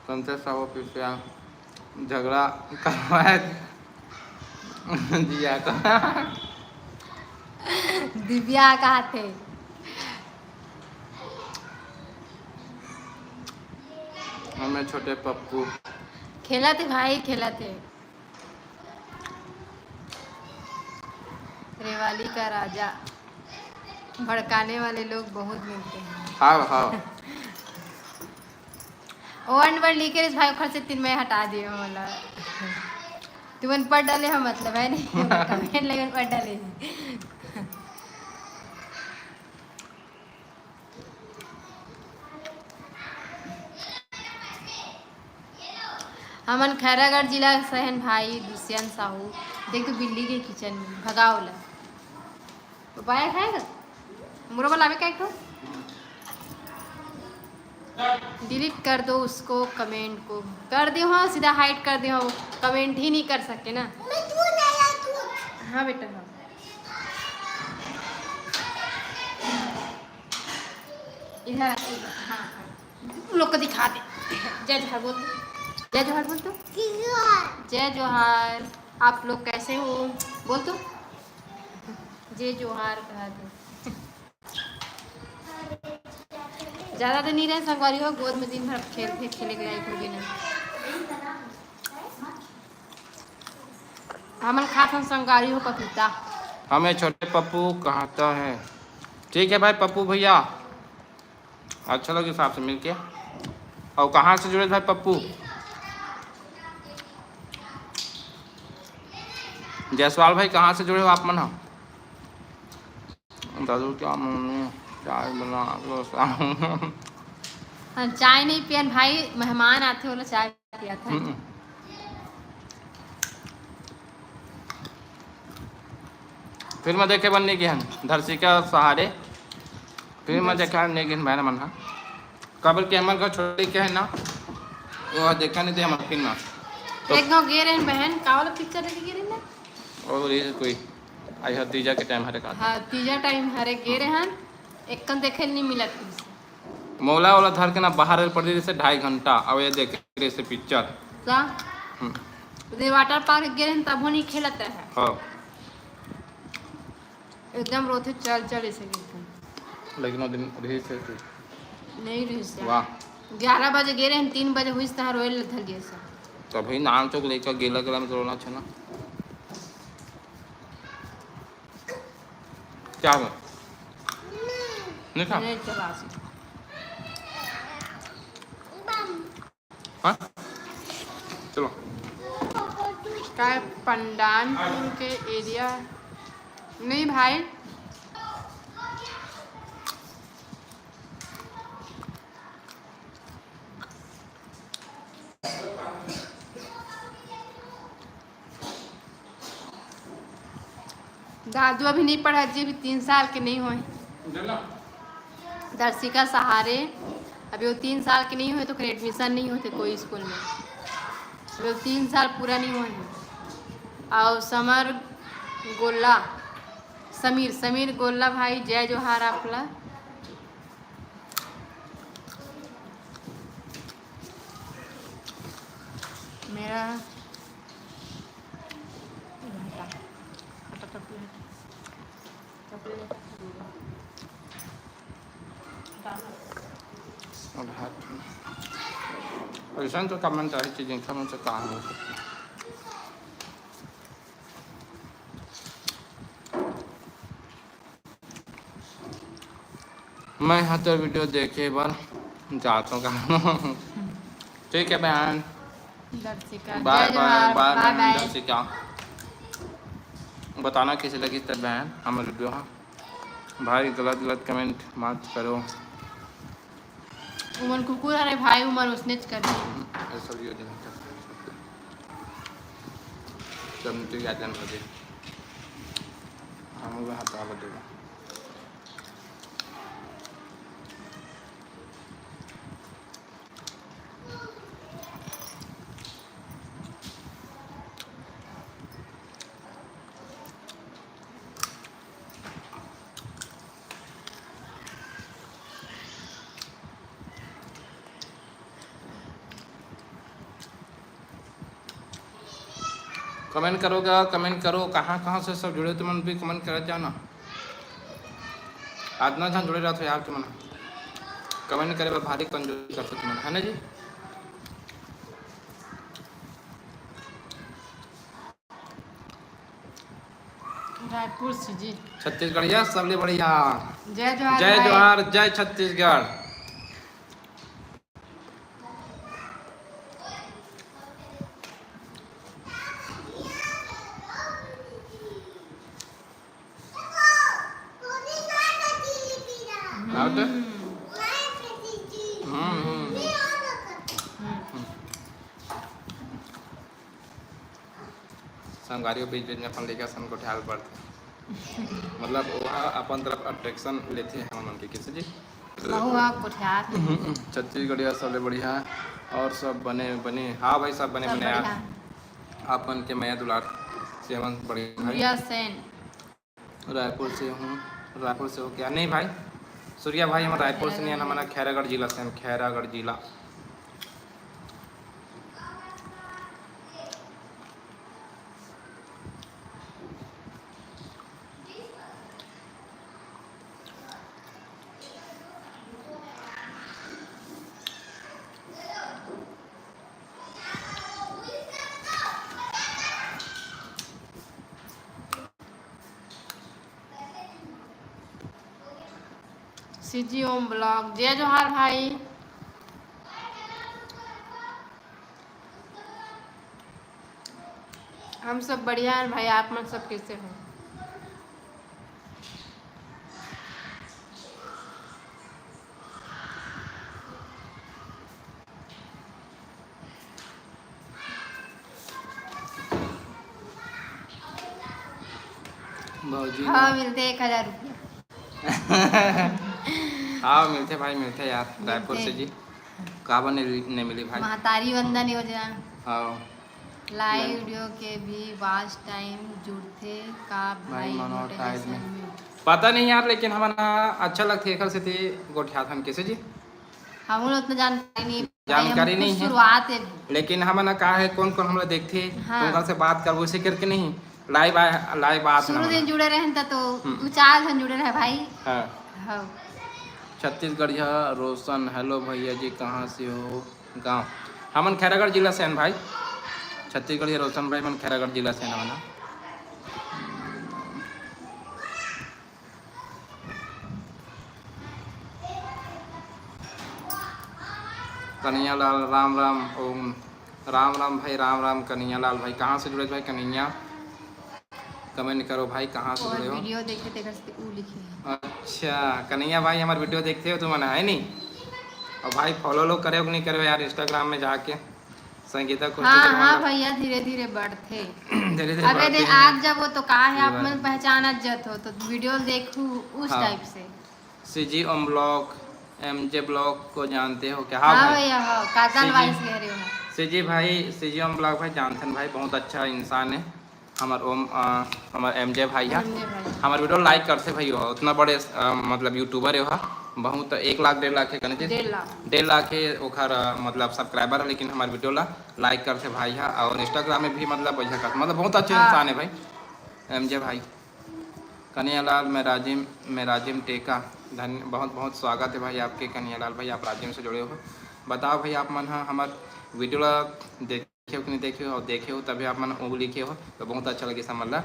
संतोष साहू पिछला झगड़ा करवाए दिया का। दिव्या कहा थे? हमें छोटे पप्पू। खेलत हे भाई, खेलत हे। रेवाली का राजा, भड़काने वाले लोग बहुत मिलते हैं। हाँ, हाँ। ओ अंड बंड लिखे रहिस भाई, ओखर से तीन मैं हटा दिए हो, मतलब। तुमन पढ़ डाले हो, मतलब, है नहीं? Comment लगे पढ़ डाले। हमन खैरागढ़ जिला से हन भाई, दुष्यंत साहू। देख तो बिल्ली के kitchen में, भगाओ ला। तो बाया खाएगा? मुरब्बा लावे का एक ठो? Delete कर दो उसको, comment को। कर दे हो, सीधा hide कर दे हो, comment ही नहीं कर सके ना। हाँ बेटा, हाँ। इधर आ, इधर, हाँ, हाँ। तुम लोग को दिखा दे। जय जोहार बोल दो। जय जोहार बोल दो। जय जोहार। आप लोग कैसे हो? बोल तो। जय जोहार कहा दे। ज्यादा तो नहीं रहे संगवारी हो, गोद में दिन भर खेलथे, खेले के लायक हो गए ना। हमन खात हन संगवारी हो पपीता। हमें छोटे पप्पू कहता है। ठीक है भाई पप्पू भैया, अच्छा लगे आपसे मिलके। और कहाँ से जुड़े भाई पप्पू? जायसवाल भाई, कहाँ से जुड़े हो आप मन ह? दादू क्या मम्मी चाय बना लो साहब। हाँ, चाय नहीं पियन भाई, मेहमान आथे, ओला चाय पियाथन। हम्म। फिल्म देखे बर नहीं गे हन, धर्षिका सहारे। फिल्म देखे नहीं गे हन बहन मन ह। काबर के हमर घर छोटे के है ना, वो देखा नहीं दे हमर फिल्म। तो एक गाँव गे रहे बहन, का वाला पिक्चर देखे गे रहे ना? और ये कोई आई हर तीजा के टाइम हरे का। हाँ, तीजा टाइम हरे गे रहे हन, एक कन देखे नहीं मिलत। मोला ओला धर के ना बाहर पड़ रही से ढाई घंटा, अब ये देख रहे से पिक्चर। का? हम्म। दे वाटर पार्क गे रहे तब नहीं खेलत है। हाँ। एकदम रोथे चल चल ऐसे गिरथे। लेकिन वो दिन रही से तू। नहीं रही से। वाह। ग्यारह बजे गे रहे, तीन बजे हुई से तहार रोए लग धर गए से। तभी नाम चौक लेकर गेला गेला में तो रोना अच्छा ना। क्या हुआ? नहीं खा? नहीं चला से। हाँ? चलो। काय पंडानपुर के एरिया नहीं भाई। दादू अभी नहीं पढ़ा जी, अभी तीन साल के नहीं होए। दर्शिका सहारे, अभी वो तीन साल के नहीं होए तो ओकर एडमिशन नहीं होते कोई स्कूल में। अभी वो तीन साल पूरा नहीं होए हैं। और समर गोल्ला, समीर, समीर गोल्ला भाई, जय जोहार आपला। मेरा घाटा, घाटा टपरी है। टपरी है। अइसन तो कमेंट आही कि जिनका मन से कहा हो सकता। मैं ह तोर वीडियो देखे बर जात हूँ कहाँ। ठीक है बहन, दर्शिका, बाय जय बाय, जोहार, बाय बाय बाय बहन बाय। दर्शिका। बताना कैसे लगी तब बहन हमर वीडियो हा। भाई गलत गलत कमेंट मत करो। उमन कुकुर हरे भाई, उमन उसनेच करही। हम्म, ये सब योजना कर सकते। चमचू याद जान लगे। हम लोग हटा देगा। कमेंट करो गा, कमेंट करो, कहाँ कहाँ से सब जुड़े हो तुमन भी कमेंट करत जाओ ना। अतना झन जुड़े रहत हो यार तुमन, कमेंट करे बर भारी कंजूसी करत हो तुमन, है ना जी? रायपुर से जी। छत्तीसगढ़िया सबले बढ़िया। जय जोहार जय भाई। जोहार, जय छत्तीसगढ़। Out? हम्म। हम्म, हम्म। हम्म। संगवारी हो, बीच बीच में अपन लइका सन गोठियाल पड़थे। मतलब, वो अपन तरफ अट्रैक्शन लेथे हमन मन के, कैसे जी? बहू ह गोठियात। हम्म, छत्तीसगढ़िया सबले बढ़िया। और सब बने बने। हाँ भाई, सब बने सब बने यार। बढ़िया। आप मन के मया दुलार से हमन बढ़िया भाई। सूर्या सेन। रायपुर से हूँ। रायपुर से हो क्या? नहीं भाई, सूर्या भाई, हम रायपुर से नहीं है, खैरागढ़। हमारा खैरागढ़ जिला से हैं, खैरागढ़ जिला। सीजी ओम ब्लॉग, जय जोहार भाई। हम सब बढ़िया हैं भाई, आप मन सब कैसे हो? भौजी हाँ, ला मिलते एक हजार रुपया। हाँ, मिलथे भाई, मिलथे यार, मिलथे। रायपुर से जी। काबर नहीं, नहीं मिली भाई? महतारी वंदन योजना। हाँ। लाइव वीडियो के भी वॉच टाइम जुड़थे का भाई भाई, monetization monetization में? पता नहीं यार, लेकिन हमन ह अच्छा लगथे, एकर सेती गोठियाथन, कैसे जी? हमन उतना जानकारी नहीं, जानकारी भाई, हम नहीं कुछ है। शुरुआत है। लेकिन हमन ह का है, कौन कौन हमला देखथे, हाँ। तो उनका से बात करबो, उसे करके नहीं। लाइव आ, लाइव बात शुरू ना दिन जुड़े रहेन त तो हम्म। दू चार झन जुड़े रहे भाई। हाँ। हाँ। छत्तीसगढ़िया रोशन, हेलो भैया जी, कहाँ से हो? गाँव, हमन खैरागढ़ जिला से हन भाई। छत्तीसगढ़िया रोशन भाई, हमन खैरागढ़ जिला से हन हमन। कन्हैया लाल, राम राम। ओम, राम राम भाई, राम राम। कन्हैया लाल भाई, कहाँ से जुड़े भाई? कन्हैया, कमेंट करो भाई, कहाँ से और जुड़े हो? वीडियो देखे तेकर से ऊ लिखे है। अच्छा, कन्हैया भाई, हमार वीडियो देखते हो तुमन, है नी? और भाई, फॉलो लो करे हो कि नहीं करे हो यार, इंस्टाग्राम में जाके संगीता कुर्ती हाँ, के हाँ नाम भैया, धीरे धीरे बढ़थे। धीरे धीरे अबे बढ़थे दे, हैं। आग जब हो तो का है, ये आप बात मन है। पहचानत जत हो, तो वीडियो देखू उस हाँ। टाइप से। सीजी ओम ब्लॉग, एमजे ब्लॉग को जानते हो क्या? हाँ हाँ भाई। भैया, हाँ, काजल सीजी, वाइस कह रहे हो। सीजी भाई, सीजी ओम ब्लॉग भाई जानथन भाई, बहुत अच्छा इंसान है। हमर ओम, अ, हमर एमजे भाई है। एमजे भाई। हमर वीडियो लाइक करथे भाई, वो उतना बड़े, अ, मतलब यूट्यूबर है, वो बहुत एक लाख, डेढ़ लाख है, कने जी? डेढ़ लाख। डेढ़ लाख है ओखर, अ, मतलब सब्सक्राइबर है, लेकिन हमर वीडियो ला लाइक करथे भाई है। और इंस्टाग्राम में भी मतलब बढ़िया कर, मतलब बहुत अच्छा हाँ। इंसान है भाई, एमजे भाई। कन्हैयालाल, मैं राजिम, मैं राजिम टेका। धन्य, बहुत बहुत स्वागत है भाई आपके कन्हैयालाल भाई, आप राजिम से जुड़े हो। बताओ भाई, आप मन ह हमर वीडियो ला देखे हो कि नहीं देखे हो, और देखे हो तभी आप मन वो लिखे हो, तो बहुत अच्छा लगे समझ ला।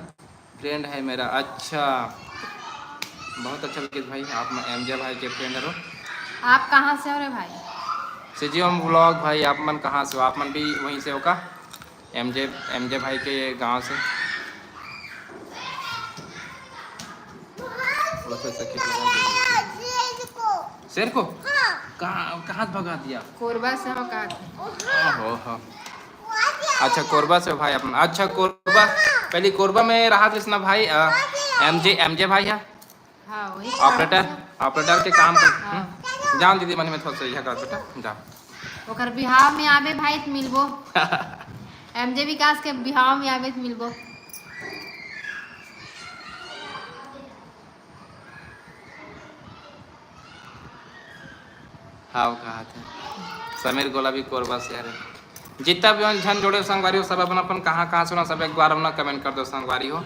फ्रेंड है मेरा, अच्छा, बहुत अच्छा लगे भाई, आप मन एमजे भाई के फ्रेंड हो। आप कहाँ से हो रे भाई? सीजी ओम ब्लॉग भाई, आप मन कहाँ से हो? आप मन भी वहीं से हो का? एमजे, एमजे भाई के गांव से। थोड़ा सा ऐसा खींच लेना। शेर को? हाँ। कहाँ, कहाँ भगा दिया? कोरबा से हो, कहाँ थे? ओहो हो। अच्छा, कोरबा से भाई अपना। अच्छा, कोरबा, पहले कोरबा में रहा कृष्णा भाई, एमजे, एमजे भाई है। हाँ, वही ऑपरेटर, काम से। ऑपरेटर के काम कर। हाँ। हम्म। जान दीदी, मनी में थोड़ा सा यह कर बेटा, जा। ओकर बिहाव में आबे भाई, त मिलबो। एमजे विकास के बिहाव में आबे, त मिलबो। हाव, कहा थे। समीर गोला भी कोरबा से हरे। जितना भी मन झन जोड़े संगवारी हो, सब अपन अपन कहाँ कहाँ से हो ना, सब एक बार अपना कमेंट कर दो संगवारी हो।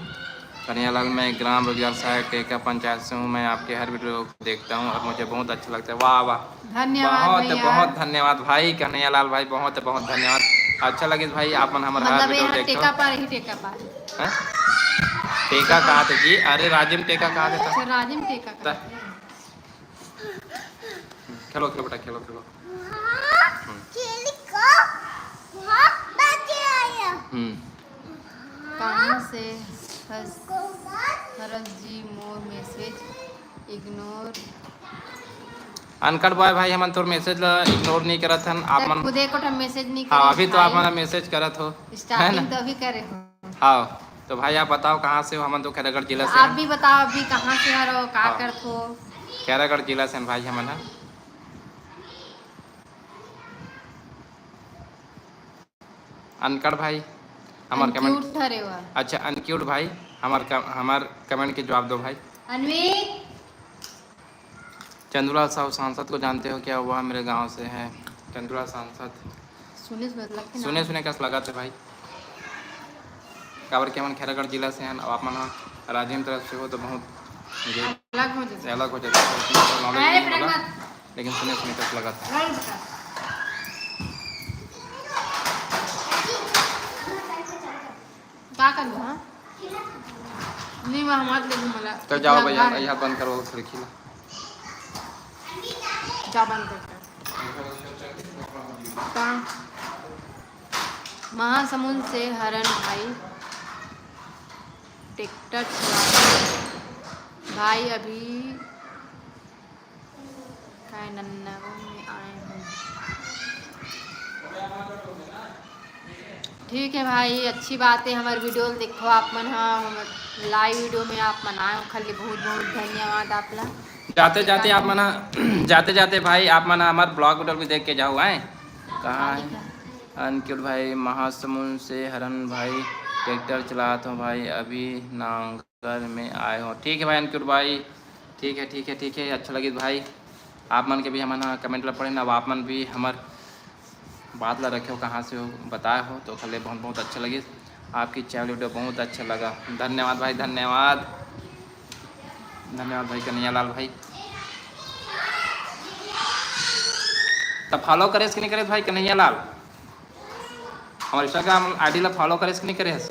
कन्हैयालाल, मैं ग्राम रोजगार सहायक टेका पंचायत से हूँ। मैं आपके हर वीडियो को देखता हूँ और मुझे बहुत अच्छा लगता है। वाह, वाह। धन्यवाद बहुत, भैया। बहुत धन्यवाद भाई कन्हैयालाल भाई, बहुत, बहुत धन्यवाद। अच्छा लगिस भाई, आप मन हमर हर मतलब, वीडियो ये देखते हो। टेका पार ही टेका पार। हैं? टेका कहा थे जी? अरे, राजिम टेका कहा थे। अच्छा, राजिम टेका कहा थे। खेलो, खेलो बेटा, खेलो, खेलो। हम्म। हम्म। कहाँ से हस-, हरस जी मोर मैसेज इग्नोर। अनकट बॉय भाई, हमन तोर मैसेज ला इग्नोर नहीं करत हन। आप मन खुद एको ठन मैसेज नहीं हाँ, करे अभी तो आप भाई। मन मैसेज करत हो, है ना? स्टार्टिंग तो अभी करे हो। हाँ, तो भाई आप बताओ कहाँ से हो? हमन तो खैरागढ़ जिला से आप हन। भी बताओ, अभी कहाँ से हरो, का हाँ। करत हो? खैरागढ़ जिला से हन भाई हमन ह। अनकट भाई, हमार कमेंट अनक्यूट हरे वा। अच्छा, अनक्यूट भाई, हमार क-, हमार कमेंट के जवाब दो भाई। अनवी। चंदूलाल साहू सांसद को जानते हो क्या? वह मेरे गांव से है। चंदूलाल सांसद। सुने सुने लगते ना। सुने सुने कस लगत है भाई। काबर के हमन खैरागढ़ जिला से हन, अब आप मन ह राजिम तरफ से हो तो बहुत ये अलग हो जाता। अलग हो जाता है, तो उतना knowledge अरे नहीं होगा, प्रगत। लेकिन सुने सुने कस लगत है। अरे प्रगत। का करबो, हाँ? नहीं, मैं हमार ले लूँ, मला तो इतना जाओ भैया, भार है। यहाँ बंद करो खिड़की ला। जा बंद कर। का? महासमुंद से हरन भाई, ट्रैक्टर चला भाई, अभी काय नन्ना में आए हूँ। ठीक है भाई, अच्छी बात है, हमारे वीडियो देखो आप मन, हाँ, हम लाइव वीडियो में आप मन आए हो, खाली बहुत बहुत धन्यवाद आप ला। जाते जाते आप मन, जाते जाते भाई आप मन हमार ब्लॉग वीडियो भी देख के जाओ, आए कहाँ है? अनक्यूट भाई, महासमुंद से हरन भाई, ट्रैक्टर चलात हो भाई, अभी नांगर में आए हो। ठीक है भाई अनक्यूट भाई, ठीक है, ठीक है, ठीक है, अच्छा लगिस भाई। आप मन के भी हमन ह कमेंट ला पढ़े ना, अब आप मन भी हमर बात ला रखे हो, कहाँ से हो, बताए हो, तो ओखर ले बहुत, बहुत अच्छा लगिस। आपकी चैनल वीडियो बहुत अच्छा लगा। धन्यवाद भाई, धन्यवाद। धन्यवाद भाई कन्हैया लाल भाई। त फॉलो करेस कि नहीं करेस भाई कन्हैया लाल? हमारे Instagram आईडी ला फॉलो करेस कि नहीं करेस?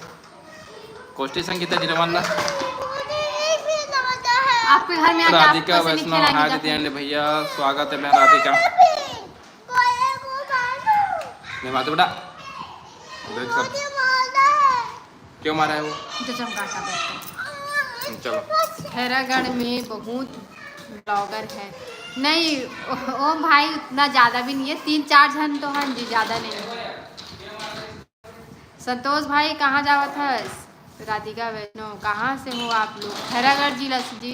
कोष्ठी संगीता जीरो वन ला। आपके घर में आके राधिका आपको ऐसे नहीं वैष्णव, खेलाएंगे हाय जाके। दीदी and भैया, स्वागत है बहन राधिका। मैं माता बेटा, देख सब। क्यों मारा है वो? जो चमकाता बैठा। चलो। खैरागढ़ में बहुत ब्लॉगर है। नहीं, ओ, ओ भाई, उतना ज़्यादा भी नहीं है, तीन चार जन तो हैं जी, ज़्यादा नहीं है। संतोष भाई, कहाँ जावत हस? राधिका वैष्णव, कहाँ से हो आप लोग? खैरागढ़ जिला से जी।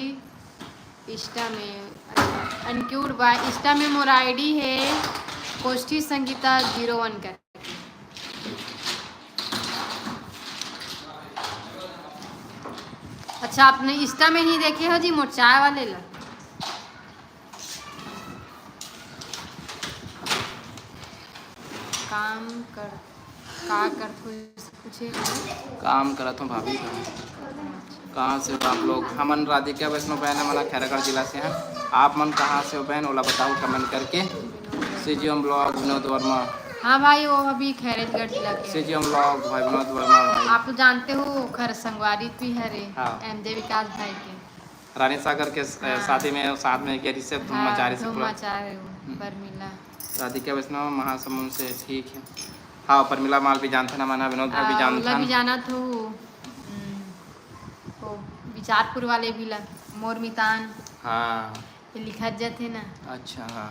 इंस्टा में, अच्छा, अनक्यूट बा, इंस्टा में मोर आईडी है कोष्ठी संगीता जीरो वन करके। अच्छा, आपने इंस्टा में नहीं देखे हो जी मोर चाय वाले ला? काम कर, का करथो, पूछे? काम करत हो भाभी, कहाँ? कहाँ से हो आप लोग? हमन राधिका वैष्णव बहन, हमन खैरागढ़ जिला से हैं। आप मन कहाँ से हो बहन, ओला बताओ कमेंट करके। सीजीएम ब्लॉग विनोद वर्मा। हाँ भाई, वो अभी खैरागढ़ जिला के हैं। सीजीएम ब्लॉग भाई विनोद वर्मा भाई। आप तो जानते हो, ओखर संगवारी भी हरे, हाँ। एमजे विकास भाई के। रानी सागर के स-, हाँ। शादी में साथ में गेरी से धूम हाँ, मचा रही से धूम पूरा। मचा रहे हो, हम्म। परमिला। राधिका वैष्णव महासमुंद से, ठीक है। हाँ, परमिला माल भी जानते ना, मना विनोद भाई भी हाँ, जानते ओला भी हैं। जाना थो, हम्म, वो बिचारपुर वाले भी ला, मोर मितान। हाँ। ये लिखा जाते ना। अच्छा, हाँ।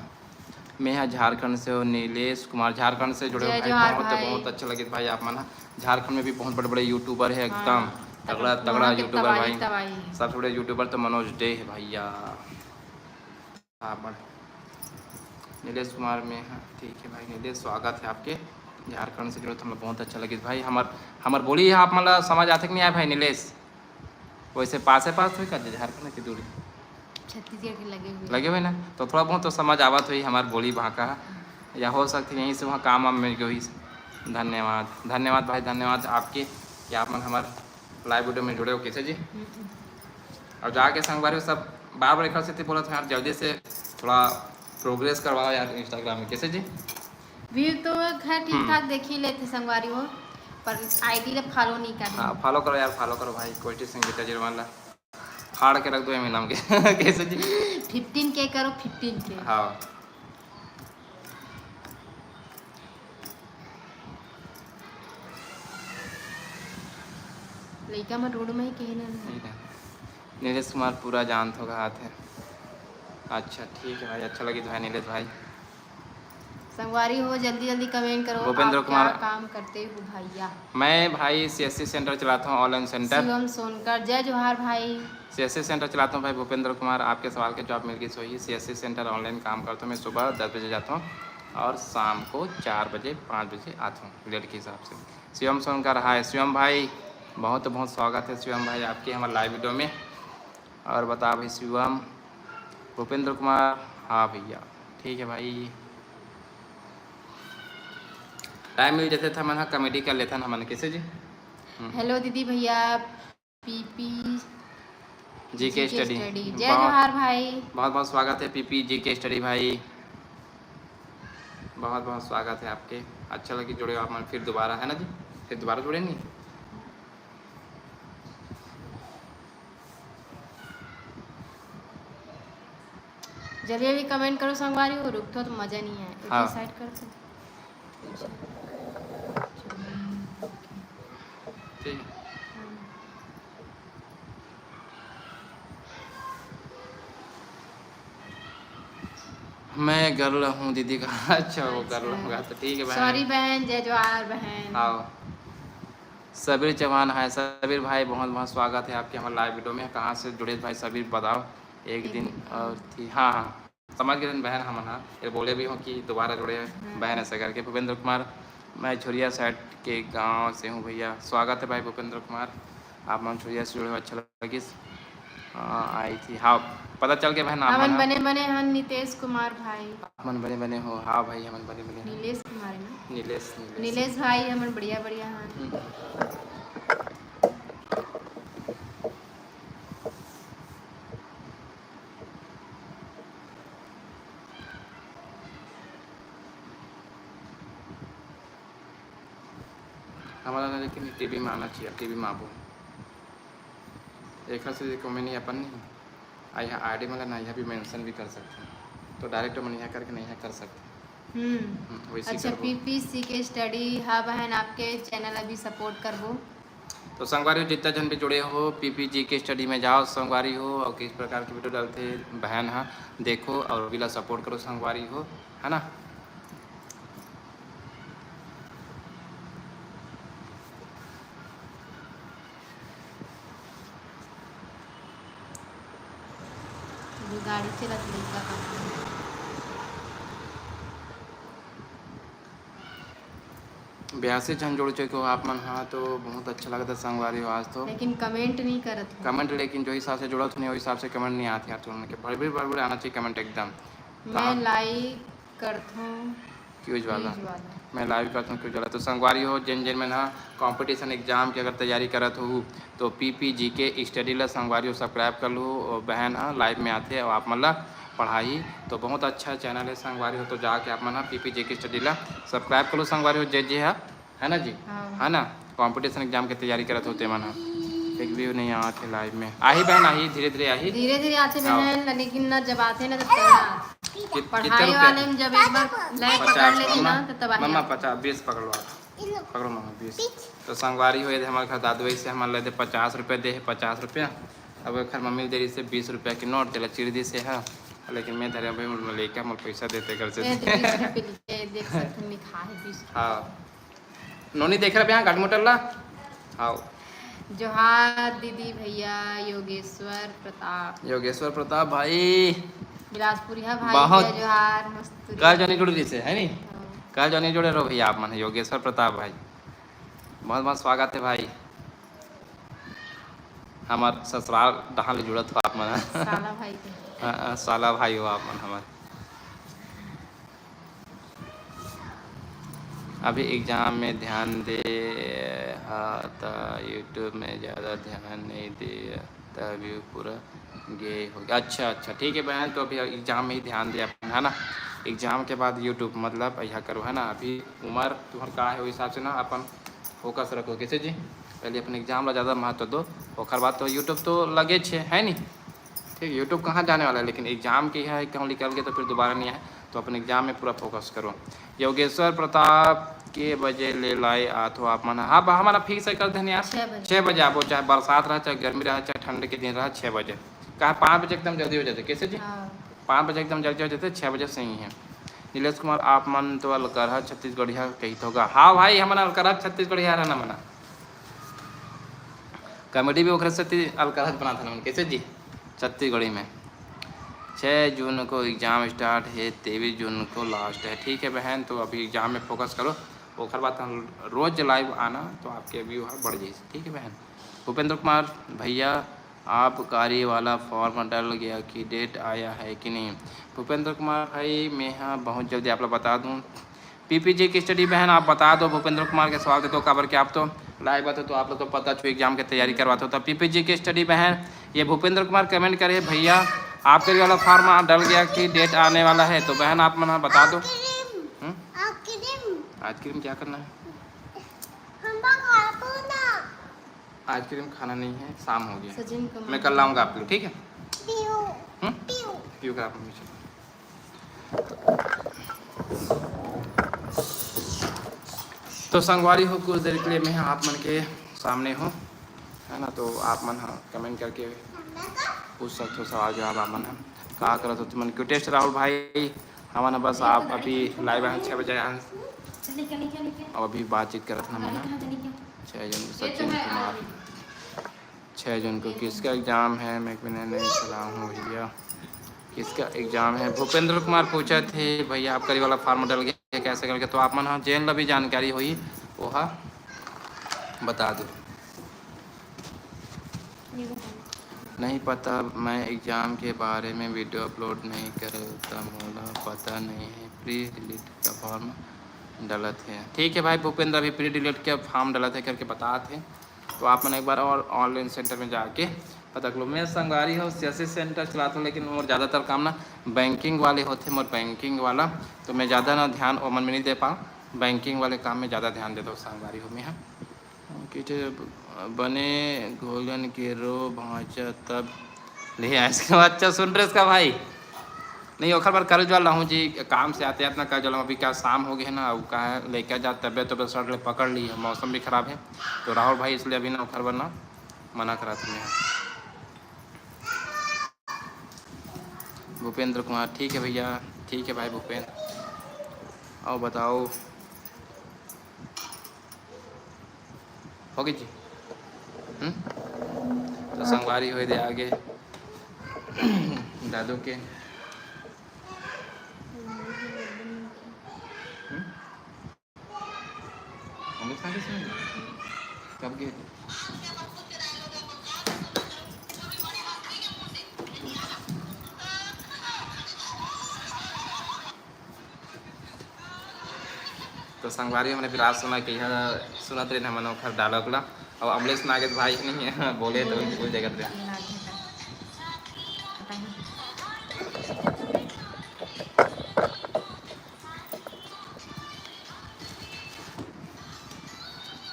मैं हा झारखंड से हो, नीलेश कुमार झारखंड से जुड़े हो जय भाई, जोहार बहुत भाई। बहुत अच्छा लगिस भाई आप मन हा। झारखंड में भी बहुत बड़े बड़े यूट्यूबर है, एकदम हाँ, तगड़ा तगड़ा वहाँ के यूट्यूबर तबाही, भाई। तबाही। सबसे बड़े यूट्यूबर तो मनोज डे है भैया। हाँ, बड़-, नीलेश कुमार में, हाँ, ठीक है भाई नीलेश, स्वागत है आपके। झारखंड से जुड़े तो हम लोग बहुत अच्छा लगिस भाई। हमर, हमर बोली है आप मन ला समझ आथे कि नहीं आए भाई नीलेश? वैसे पासे पास हुई का झारखंड की दूरी? छत्तीसगढ़ के लगे हुए। लगे हुए ना, तो थोड़ा बहुत तो समझ आवत हुई हमार बोली वहाँ का, या हो सकती यहीं से वहाँ काम वाम मिल गई। धन्यवाद, धन्यवाद भाई, धन्यवाद आपके कि आप मन हमार लाइव वीडियो में जुड़े हो। कैसे जी? हम्म। और जाके संगवारी हो सब बार बार एक से बोलत हूँ यार, जल्दी से थोड़ा प्रोग्रेस करवाओ यार इंस्टाग्राम में। कैसे जी? व्यू तो खैर ठीक हम्म। ठाक देख ही लेते संगवारी हो, पर आईडी ला फॉलो नहीं कर। हाँ, फॉलो करो यार, फॉलो करो भाई, कोष्टी संगीता जी वाला फाड़ के रख दो एमे नाम के। कैसे जी? फिफ्टीन के करो, फिफ्टीन के। हाँ। लइका मन रोड में ही कहे ना। ठीक है। नीलेश कुमार पूरा जानत हो कहात है। अच्छा, ठीक है भाई, अच्छा लगिस भाई नीलेश भाई। संगवारी हो, जल्दी जल्दी कमेंट करो, भूपेंद्र आप कुमार। क्या काम करते हो भैया? मैं भाई सीएससी सेंटर चलाता हूँ, ऑनलाइन सेंटर। शिवम सोनकर, जय जोहार भाई। सीएससी सेंटर चलाता हूँ भाई भूपेंद्र कुमार, आपके सवाल के जवाब मिल गई। सो ही सीएससी सेंटर ऑनलाइन काम करता हूँ मैं, सुबह दस बजे जाता हूँ और शाम को चार बजे, पाँच बजे आता हूँ लेट के हिसाब से। शिवम सोनकर, हाय शिवम भाई, बहुत बहुत स्वागत है शिवम भाई आपके हमारे लाइव वीडियो में। और बता भाई शिवम, भूपेंद्र कुमार, हाँ भैया, ठीक है भाई, टाइम मिल जाते था मन कॉमेडी कर लेता ना मन। कैसे जी? हम्म। हेलो दीदी भैया, पीपी जीके जीके स्टडी। स्टडी। जय बहुत, जोहार भाई। बहुत बहुत स्वागत है पीपी जीके स्टडी भाई, बहुत बहुत स्वागत है आपके। अच्छा लगी जुड़े हो आप मन, फिर दोबारा, है ना जी, फिर दोबारा जुड़े नहीं। जल्दी जल्दी कमेंट करो संगवारी हो, रुकथो तो मजा नहीं आए। एक हाँ। साइड कर दो। ठीक। मैं गर्ल हूँ दीदी का। अच्छा, वो गर्ल अच्छा। होगा तो ठीक है बहन। सॉरी बहन, जय जोहार बहन। हाँ। सबीर चौहान, हाय सबीर भाई, बहुत बहुत स्वागत है आपके हमारे लाइव वीडियो में। कहाँ से जुड़े भाई सबीर, बताओ। एक एक दिन दिन। और थी, हाँ हाँ, समझ गए बहन हमन हा, ये बोले भी हो कि दोबारा जुड़े हैं हाँ। बहन ऐसे करके। भूपेंद्र कुमार, मैं झुरिया साइड के गांव से हूँ भैया। स्वागत है भाई भूपेंद्र कुमार, आप मन झुरिया से जुड़े हो, अच्छा लगिस। हाँ, आई थी, हाँ, पता चल गया बहन, आप हमन मन हा। बने बने हन नितेश कुमार भाई। हमन बने बने हो, हाँ भाई, हमन बने बने हन। नीलेश कुमार है ना? नीलेश, नीलेश। नीलेश भाई, हमन बढ़िया बढ़िया हन। हम्म। हमला ना लेकिन टीवी में आना चाहिए, टीवी में आबो। एखर से कमेंट नहीं अपन नहीं, आ यहाँ आईडी में ना यहाँ भी मेंशन भी कर सकते हैं, तो डायरेक्ट मन यहाँ करके नहीं यहाँ कर सकते। हम्म। हम्म, वैसे अच्छा, करबो। पीपीसी के स्टडी, हाँ बहन, आपके चैनल अभी सपोर्ट करबो। तो संगवारी हो, जितना जन भी जुड़े हो पीपीजी के स्टडी में जाओ संगवारी हो, और किस प्रकार की वीडियो डालते बहन हा, देखो और बिला सपोर्ट करो संगवारी हो, है ना। अभी गाड़ी चलत लइका का। बयासी झन जुड़ चुके हो आप मन हा, तो बहुत अच्छा लगता संगवारी हो आज तो। लेकिन कमेंट नहीं करत हो। कमेंट लेकिन जो हिसाब से जुड़त हो नहीं, वो हिसाब से कमेंट नहीं आते यार, तुमन के बड़े बड़े बड़े आना चाहिए कमेंट एकदम। मैं कहाँ? लाइक करथों क्यूज वाला। क्यूज वाला। मैं लाइव करथों क्यूज वाला। तो संगवारी हो, जेन जेन मन हा कॉम्पिटिशन एग्जाम के अगर तैयारी करत हो, तो पीपीजी के स्टडी ला संगवारी हो सब्सक्राइब कर लू। और बहन हा लाइव में आथे और आप मन ला पढ़ाई। तो बहुत अच्छा चैनल है संगवारी हो, तो जाके आप मन हा पीपीजी के स्टडी ला सब्सक्राइब कर लू संगवारी हो, जे जे हा, है ना जी? हाँ। है ना, कॉम्पिटिशन एग्जाम के तैयारी करत हो ते मन हा। एक व्यू नहीं आत है लाइव में, आही बहन, आही, धीरे धीरे आही। धीरे धीरे आथे हाँ। बहन, लेकिन ना जब आथे ना तो तगड़ा। कित-, कितने पढ़ाई रुपया? वाले में जब एक बार लय पकड़ पचास, लेथे मम्मा, ना तो तबाही मम्मा, आथे। पचास, बीस पकड़ लो आप। पकड़ो मम्मा, बीस। तो संगवारी हो, ये हमारे घर दादू ऐसे हमारे ले दे पचास रुपया दे है, पचास रुपया। अब एखर मम्मी दे रही से बीस रुपया के नोट, तेला चीर दी से है। लेकिन मैं धरे भाई, मोर लइका मोर पैसा देते घर से। ए, तो बीस रुपये लीजिए, देख सकते हैं, लिखा है बीस रुपये। हाँ। नोनी देख रहे यहाँ गाड़ी मोटर ला। हाँ। जोहार दीदी, भैया, योगेश्वर प्रताप। योगेश्वर प्रताप भाई। बिलासपुरिया भाई, बहुत। जय जोहार, मस्तूरी। कल जोनी जुड़ रही से, है नी? हाँ। कल जोनी जुड़े रहो भैया आप मन, योगेश्वर प्रताप भाई। बहुत बहुत स्वागत है भाई। हमार ससुराल डहान ले जुड़त हो आप मन। साला भाई के। हाँ, हाँ, साला भाई हो आप मन हमार। अभी एग्जाम में ध्यान दे हा, त YouTube में ज़्यादा ध्यान नहीं दे, त view पूरा गे हो गया। अच्छा, अच्छा, ठीक है बहन, तो अभी एग्जाम में ही ध्यान दे अपन, है ना? एग्जाम के बाद YouTube, मतलब, यह करो, है ना? अभी उम्र तुम्हार का है, वो हिसाब से ना अपन फोकस रखो। कैसे जी? पहले अपन एग्जाम ला ज़्यादा महत्व दो, ओकर बाद तो YouTube तो लगे छे, है नी? ठीक, YouTube कहाँ जाने वाला है, लेकिन एग्जाम के है, कहूँ निकल के तो फिर दोबारा नहीं आए, तो अपन एग्जाम में पूरा फोकस करो। योगेश्वर प्रताप के बजे ले लाए आथो आप मन? हाँ, बा-, हमारा फिक्स है, कर देने यार। छः बजे। छः बजे आबो, चाहे बरसात रहा, चाहे गर्मी रहा, चाहे ठंड के दिन रहा, छः बजे। कहा पाँच बजे एकदम जल्दी हो जाते, कैसे जी? हाँ। पाँच बजे एकदम जल्दी हो जाते, छः बजे सही है। नीलेश कुमार, आप मन तो अलकरहा छत्तीसगढ़िया कही होगा। हाँ भाई, हमन अलकरहा छत्तीसगढ़िया रहना मना। कॉमेडी भी ओकरे सेती अलकरहा बनात हन हमन, कैसे जी? छत्तीसगढ़ी में छः जून को एग्जाम स्टार्ट है, तेईस जून को लास्ट है। ठीक है बहन, तो अभी एग्जाम में फोकस करो, ओकर बाद हम रोज लाइव आना, तो आपके व्यू है बढ़ जाए। ठीक है बहन। भूपेंद्र कुमार भैया, आबकारी वाला फॉर्म डल गया कि डेट आया है कि नहीं? भूपेंद्र कुमार भाई, मैं हाँ बहुत जल्दी आप लोग बता दूँ। पीपीजी की स्टडी बहन, आप बता दो, भूपेंद्र कुमार के सवाल दे दो, काबर के आप तो लाइव आते हो, तो आप लोग तो पता छू एग्जाम की तैयारी करवाते हो। तो पीपीजी की स्टडी बहन, ये भूपेंद्र कुमार कमेंट करे, "भैया, आपके वाला फॉर्म डल गया कि डेट आने वाला है?" तो बहन, आप मन बता दो। आइसक्रीम। हम्म? आइसक्रीम। आइसक्रीम क्या करना है? हम लोग खाबो ना। आइसक्रीम खाना नहीं है, शाम हो गया। सचिन को मैं कल लाऊंगा आप लोग, ठीक है? पीयू। हम्म? पीयू। पीयू का आप लोग। तो संगवारी हो, कुछ देर के लिए मैं आप मन के सामने हूँ, है ना? तो आप मन ह कमेंट करके पूछ सकते हो सवाल जवाब आप मन ह। का करत हो तुमन? क्यों टेस्ट राहुल भाई, हमन ह बस आप अभी लाइव आए, छः बजे आए, अब अभी बातचीत करत हन हमन ह। छः जन, सचिन कुमार, छः जून को किसका एग्जाम है? मैं मैंने नहीं चला हूँ भैया, किसका एग्जाम है? भूपेंद्र कुमार पूछा थे, "भैया, आपका ये वाला फॉर्म डल गया है, कैसे करके?" तो आप मन हाँ, जेन ला भी जानकारी होई, वो हा बता दो। नहीं पता, मैं एग्जाम के बारे में वीडियो अपलोड नहीं करे, त मोला पता नहीं है। प्री डिलीट का फॉर्म डलत है। ठीक है भाई भूपेंद्र, अभी प्री डिलीट के फॉर्म डलत है करके बतात है। तो आप मन एक बार और ऑनलाइन सेंटर में जाके पता कर लो। मैं संगवारी हूँ, सीएससी सेंटर चलाता हूँ, लेकिन मोर ज़्यादातर काम ना बैंकिंग वाले होते, मोर बैंकिंग वाला, तो मैं ज़्यादा ना ध्यान ओमन में नहीं दे पाऊँ, बैंकिंग वाले काम में ज़्यादा ध्यान देता हूँ संगवारी हूँ मैं। हाँ, कि थे बने घोलन के रो भांचा तब ले आइसक्रीम। अच्छा सुन रहे इसका भाई, नहीं, ओखर बर करे वाला हूँ जी, काम से आते आते ना करे वाला हूँ। अभी क्या शाम हो गए है ना, अब का है, लेके जा, तबियत तो सर ले पकड़ ली है, मौसम भी खराब है, तो राहुल भाई इसलिए अभी ना ओखर बर ना मना करा था मैं। भूपेंद्र कुमार, ठीक है भैया, ठीक है भाई भूपेंद्र। और बताओ, हो गई जी। हम्म? तो संगवारी होए दे आगे दादू के। हम्म? हम लोग कहाँ से सुने? कब गए थे? तो संगवारी हमने विराट सुना के यहाँ सुनत रहे हमन ओखर डायलॉग ला। और अमलेश नागेश भाई नहीं है, बोले तो उनकी कोई जगह रहे।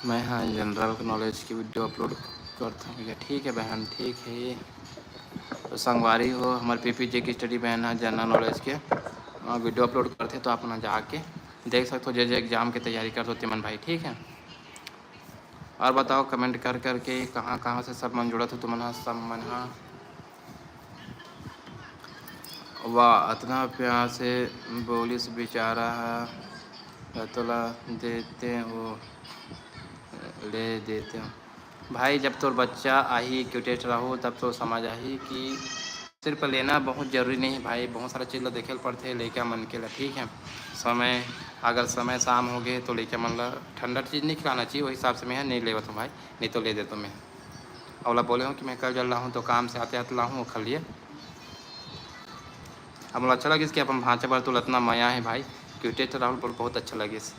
मैं हाँ जनरल नॉलेज की वीडियो अपलोड करता हूँ भैया। ठीक है बहन, ठीक है। तो संगवारी हो, हमारे पीपीजी की स्टडी बहन है जनरल नॉलेज के, अ, वीडियो अपलोड करते, तो आप ना जाके देख सकते हो, जे जे एग्जाम की तैयारी करते हो तिमन भाई, ठीक है। और बताओ कमेंट कर करके कहाँ कहाँ से सब मन जुड़त हो तुमन हा, सब मन हा। वाह, अतना प्यार से बोलिस बेचारा ह, तोला देते वो ले देते हो। भाई, जब तोर बच्चा आही, cutest राहुल, तब तो समझ आही कि सिर्फ लेना बहुत जरूरी नहीं है भाई, बहुत सारा चीज़ ला देखे ल पड़थे लइका मन के ला, ठीक है। समय, अगर समय शाम हो गए तो लइका मन ला ठंडा चीज़ नहीं खिलाना चाहिए, वही हिसाब से मैं नहीं लेवत हूँ भाई, नहीं तो ले देता मैं। अउ ओला बोले हूँ कि मैं कल जल लाहूँ, तो काम से आते आते लाहूँ ओखर लिए। अब मोला अच्छा लगिस कि अपन भांचा बर तोला अतना मया है भाई, cutest राहुल, बहुत अच्छा लगिस।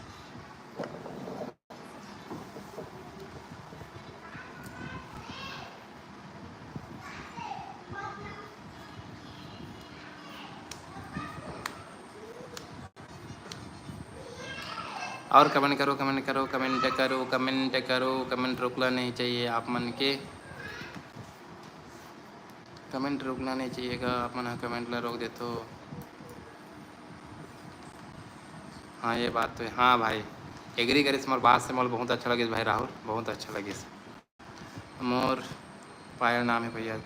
और comment करो, comment करो, comment करो, comment करो, comment रुकना नहीं चाहिए आप मन के, comment रुकना नहीं चाहिए गा, आप मन ह comment ला रोक देथो। हाँ, ये बात तो है। हाँ भाई, agree करिस मोर बात से, मोला बहुत अच्छा लगिस भाई राहुल, बहुत अच्छा लगिस। मोर पायल नाम है भैया।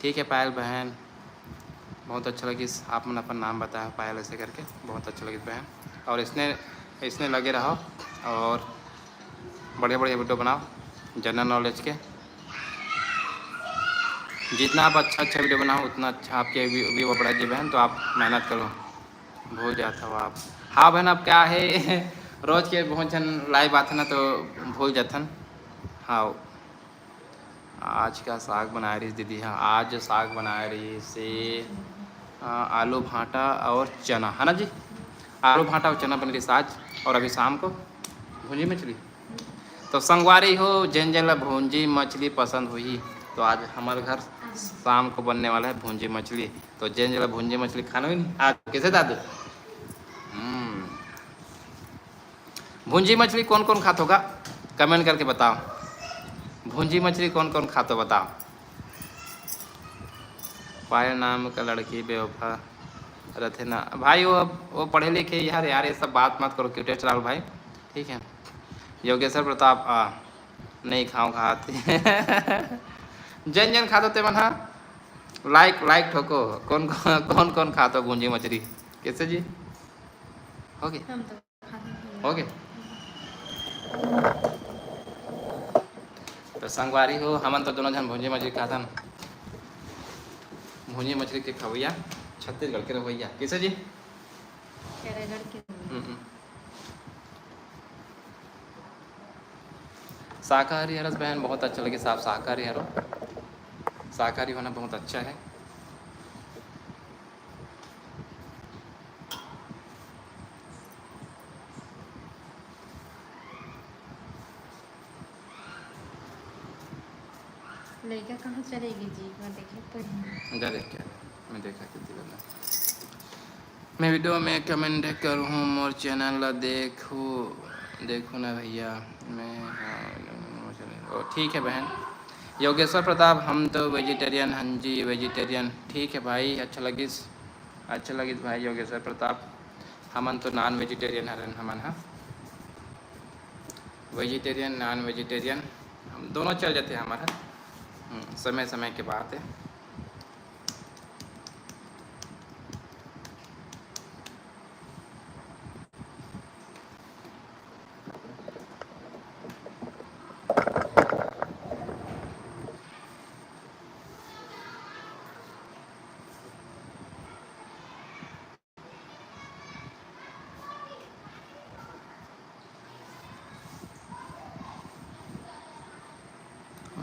ठीक है पायल बहन, बहुत अच्छा लगिस, आप मन अपन नाम बताया पायल ऐसे करके, बहुत अच्छा लगिस बहन। और इसने, इसने लगे रहो और बढ़िया बढ़िया video बनाओ general knowledge के। जितना आप अच्छा अच्छा video बनाओ उतना अच्छा आपके view, view बढ़ा जी बहन, तो आप मेहनत करो। भूल जाता हो आप। हाँ बहन, अब क्या है रोज के बहुत झन live आथे ना तो भूल जाथन। हाँ, आज का साग बनाए रहिस दीदी? हाँ, आज साग बनाए रहिस से, अ, आलू भांटा और चना, है ना जी? आलू भांटा और चना बन रहिस आज, और अभी शाम को भुंजी मछली। तो संगवारी हो, जेन जेन ला भुंजी मछली पसंद हुई, तो आज हमारे घर शाम को बनने वाला है भुंजी मछली। तो जेन जेन ला भुंजी मछली खाना हुई नहीं आज, कैसे दादू? हम्म। भुंजी मछली कौन कौन खात होगा, comment करके बताओ। भुंजी मछली कौन कौन खात हो बताओ। पायल नाम का लड़की बेवफा रथे ना भाई, वो वो पढ़े लिखे यार, यार ये सब बात मत करो, cutest राहुल भाई, ठीक है। योगेश्वर प्रताप आ, नहीं खाओ खात। जन जन खात होते मन हा, like like ठोको, कौन कौन कौन कौन खात हो भुंजी मछली, कैसे जी? हो गए? हम तो खाते हैं। हो गए? तो संगवारी हो, हमन तो दोनों झन भुंजी मछली खाथन। भुंजी मछली के खवैया, छत्तीसगढ़ के रवैया। कैसे जी? कैरागढ़ के रवैया। हम्म, हम्म। शाकाहारी हरस बहन, बहुत अच्छा लगे साहब, शाकाहारी हरो। शाकाहारी होना बहुत अच्छा है। लइका कहाँ चले गे जी? मैं देखे तो नहीं। जा देख के आ। मैं देखा कितनी बंदा। मैं video में comment करूँ, मोर channel ला देखू, देखू ना भैया। मैं, हाँ, ओ, ठीक है बहन। योगेश्वर प्रताप, हम तो vegetarian हन जी, vegetarian। ठीक है भाई, अच्छा लगिस, अच्छा लगिस भाई योगेश्वर प्रताप। हमन तो non vegetarian हरन हमन, हाँ। Vegetarian, non vegetarian, हम दोनों चल जाते हैं हमारा। हम्म, समय समय के बात है।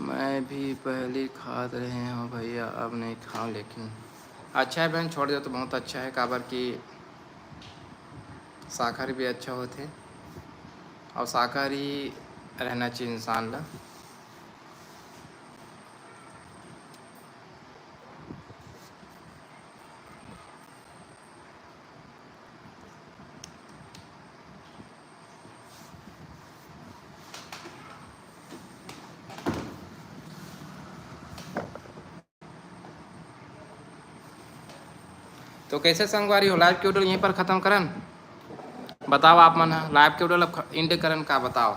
मैं भी पहली खात रहे हूँ भैया, अब नहीं खाऊँ, लेकिन अच्छा है बहन, छोड़ दे तो बहुत अच्छा है, काबर कि शाकाहारी भी अच्छा होथे और शाकाहारी रहना चाहिए इंसान ला। तो कैसे संगवारी हो, live के video यहीं पर खत्म करन? बताओ आप मन, live के video अब end करन का बताओ,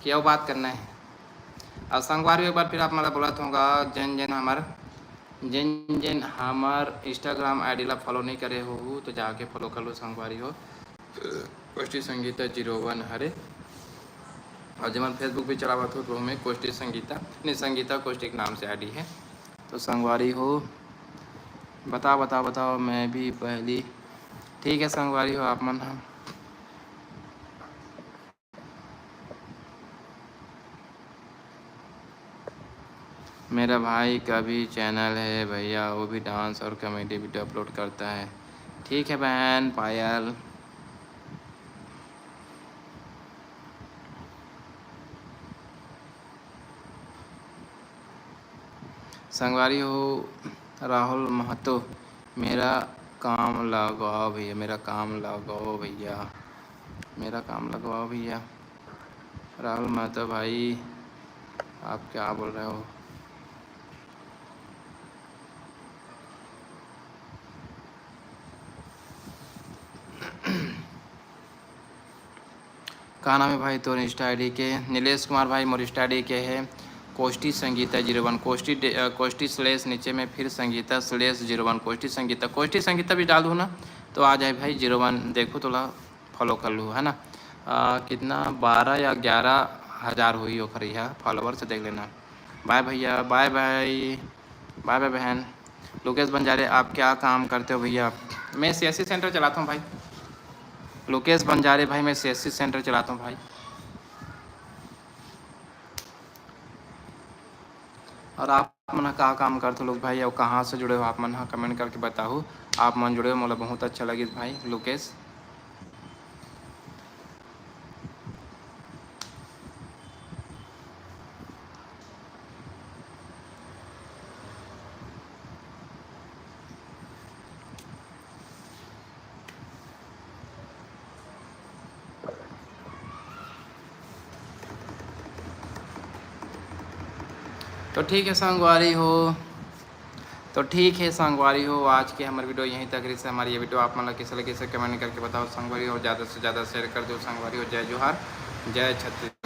क्या बात करना है? और संगवारी एक बार फिर आप मन ला बोलत हूँ गा, जन जन हमार जेन जेन हमर Instagram ID ला follow नहीं करे होहू तो जाके follow कर लो संगवारी हो। कोष्ठी संगीता जीरो वन हरे। और जब मैं Facebook भी चलावत हो तो हमें कोष्ठी संगीता, नहीं, संगीता कोष्ठी के नाम से ID है। तो संगवारी हो, बताओ बताओ बताओ, मैं भी पहली। ठीक है संगवारी हो, आप मन ह मेरा भाई का भी चैनल है भैया, वो भी डांस और कॉमेडी वीडियो अपलोड करता है। ठीक है बहन पायल। संगवारी हो राहुल महतो, मेरा काम लगाओ भैया, मेरा काम लगाओ भैया, मेरा काम लगवाओ भैया। राहुल महतो भाई, आप क्या बोल रहे हो? का नाम है भाई तोर Insta ID के? नीलेश कुमार भाई, मोर Insta ID के है कोष्ठी संगीता जीरो वन, कोष्ठी डे-, अ, कोष्ठी स्लेश, नीचे में फिर संगीता स्लेश जीरो वन, कोष्ठी संगीता, कोष्ठी संगीता भी डाल दूँ ना तो आ जाए भाई जीरो वन, देखो थोड़ा follow कर लूँ, है ना। अ, कितना, बारह या ग्यारह हज़ार हुई ओकर यह follower से देख लेना। बाय भैया, बाय बाय, बाय बाय बहन। लोकेश बंजारे, आप क्या काम करते हो भैया? मैं CSC सेंटर चलाता हूँ भाई। लोकेश बंजारे भाई, मैं CSC सेंटर चलाता हूँ भाई। और आप मन ह का काम करते हो लोग भाई, और कहाँ से जुड़े हो आप मन ह, कमेंट करके बताओ। आप मन जुड़े हो, मोला बहुत अच्छा लगिस भाई लोकेश। तो ठीक है संगवारी हो, तो ठीक है संगवारी हो, आज के हमर वीडियो यहीं तक रहिस। हमारी ये वीडियो आप मन ला कैसे लगिस, कमेंट करके बताओ संगवारी हो, और ज़्यादा से ज़्यादा शेयर कर दो संगवारी हो। जय जोहार, जय छत्तीसगढ़।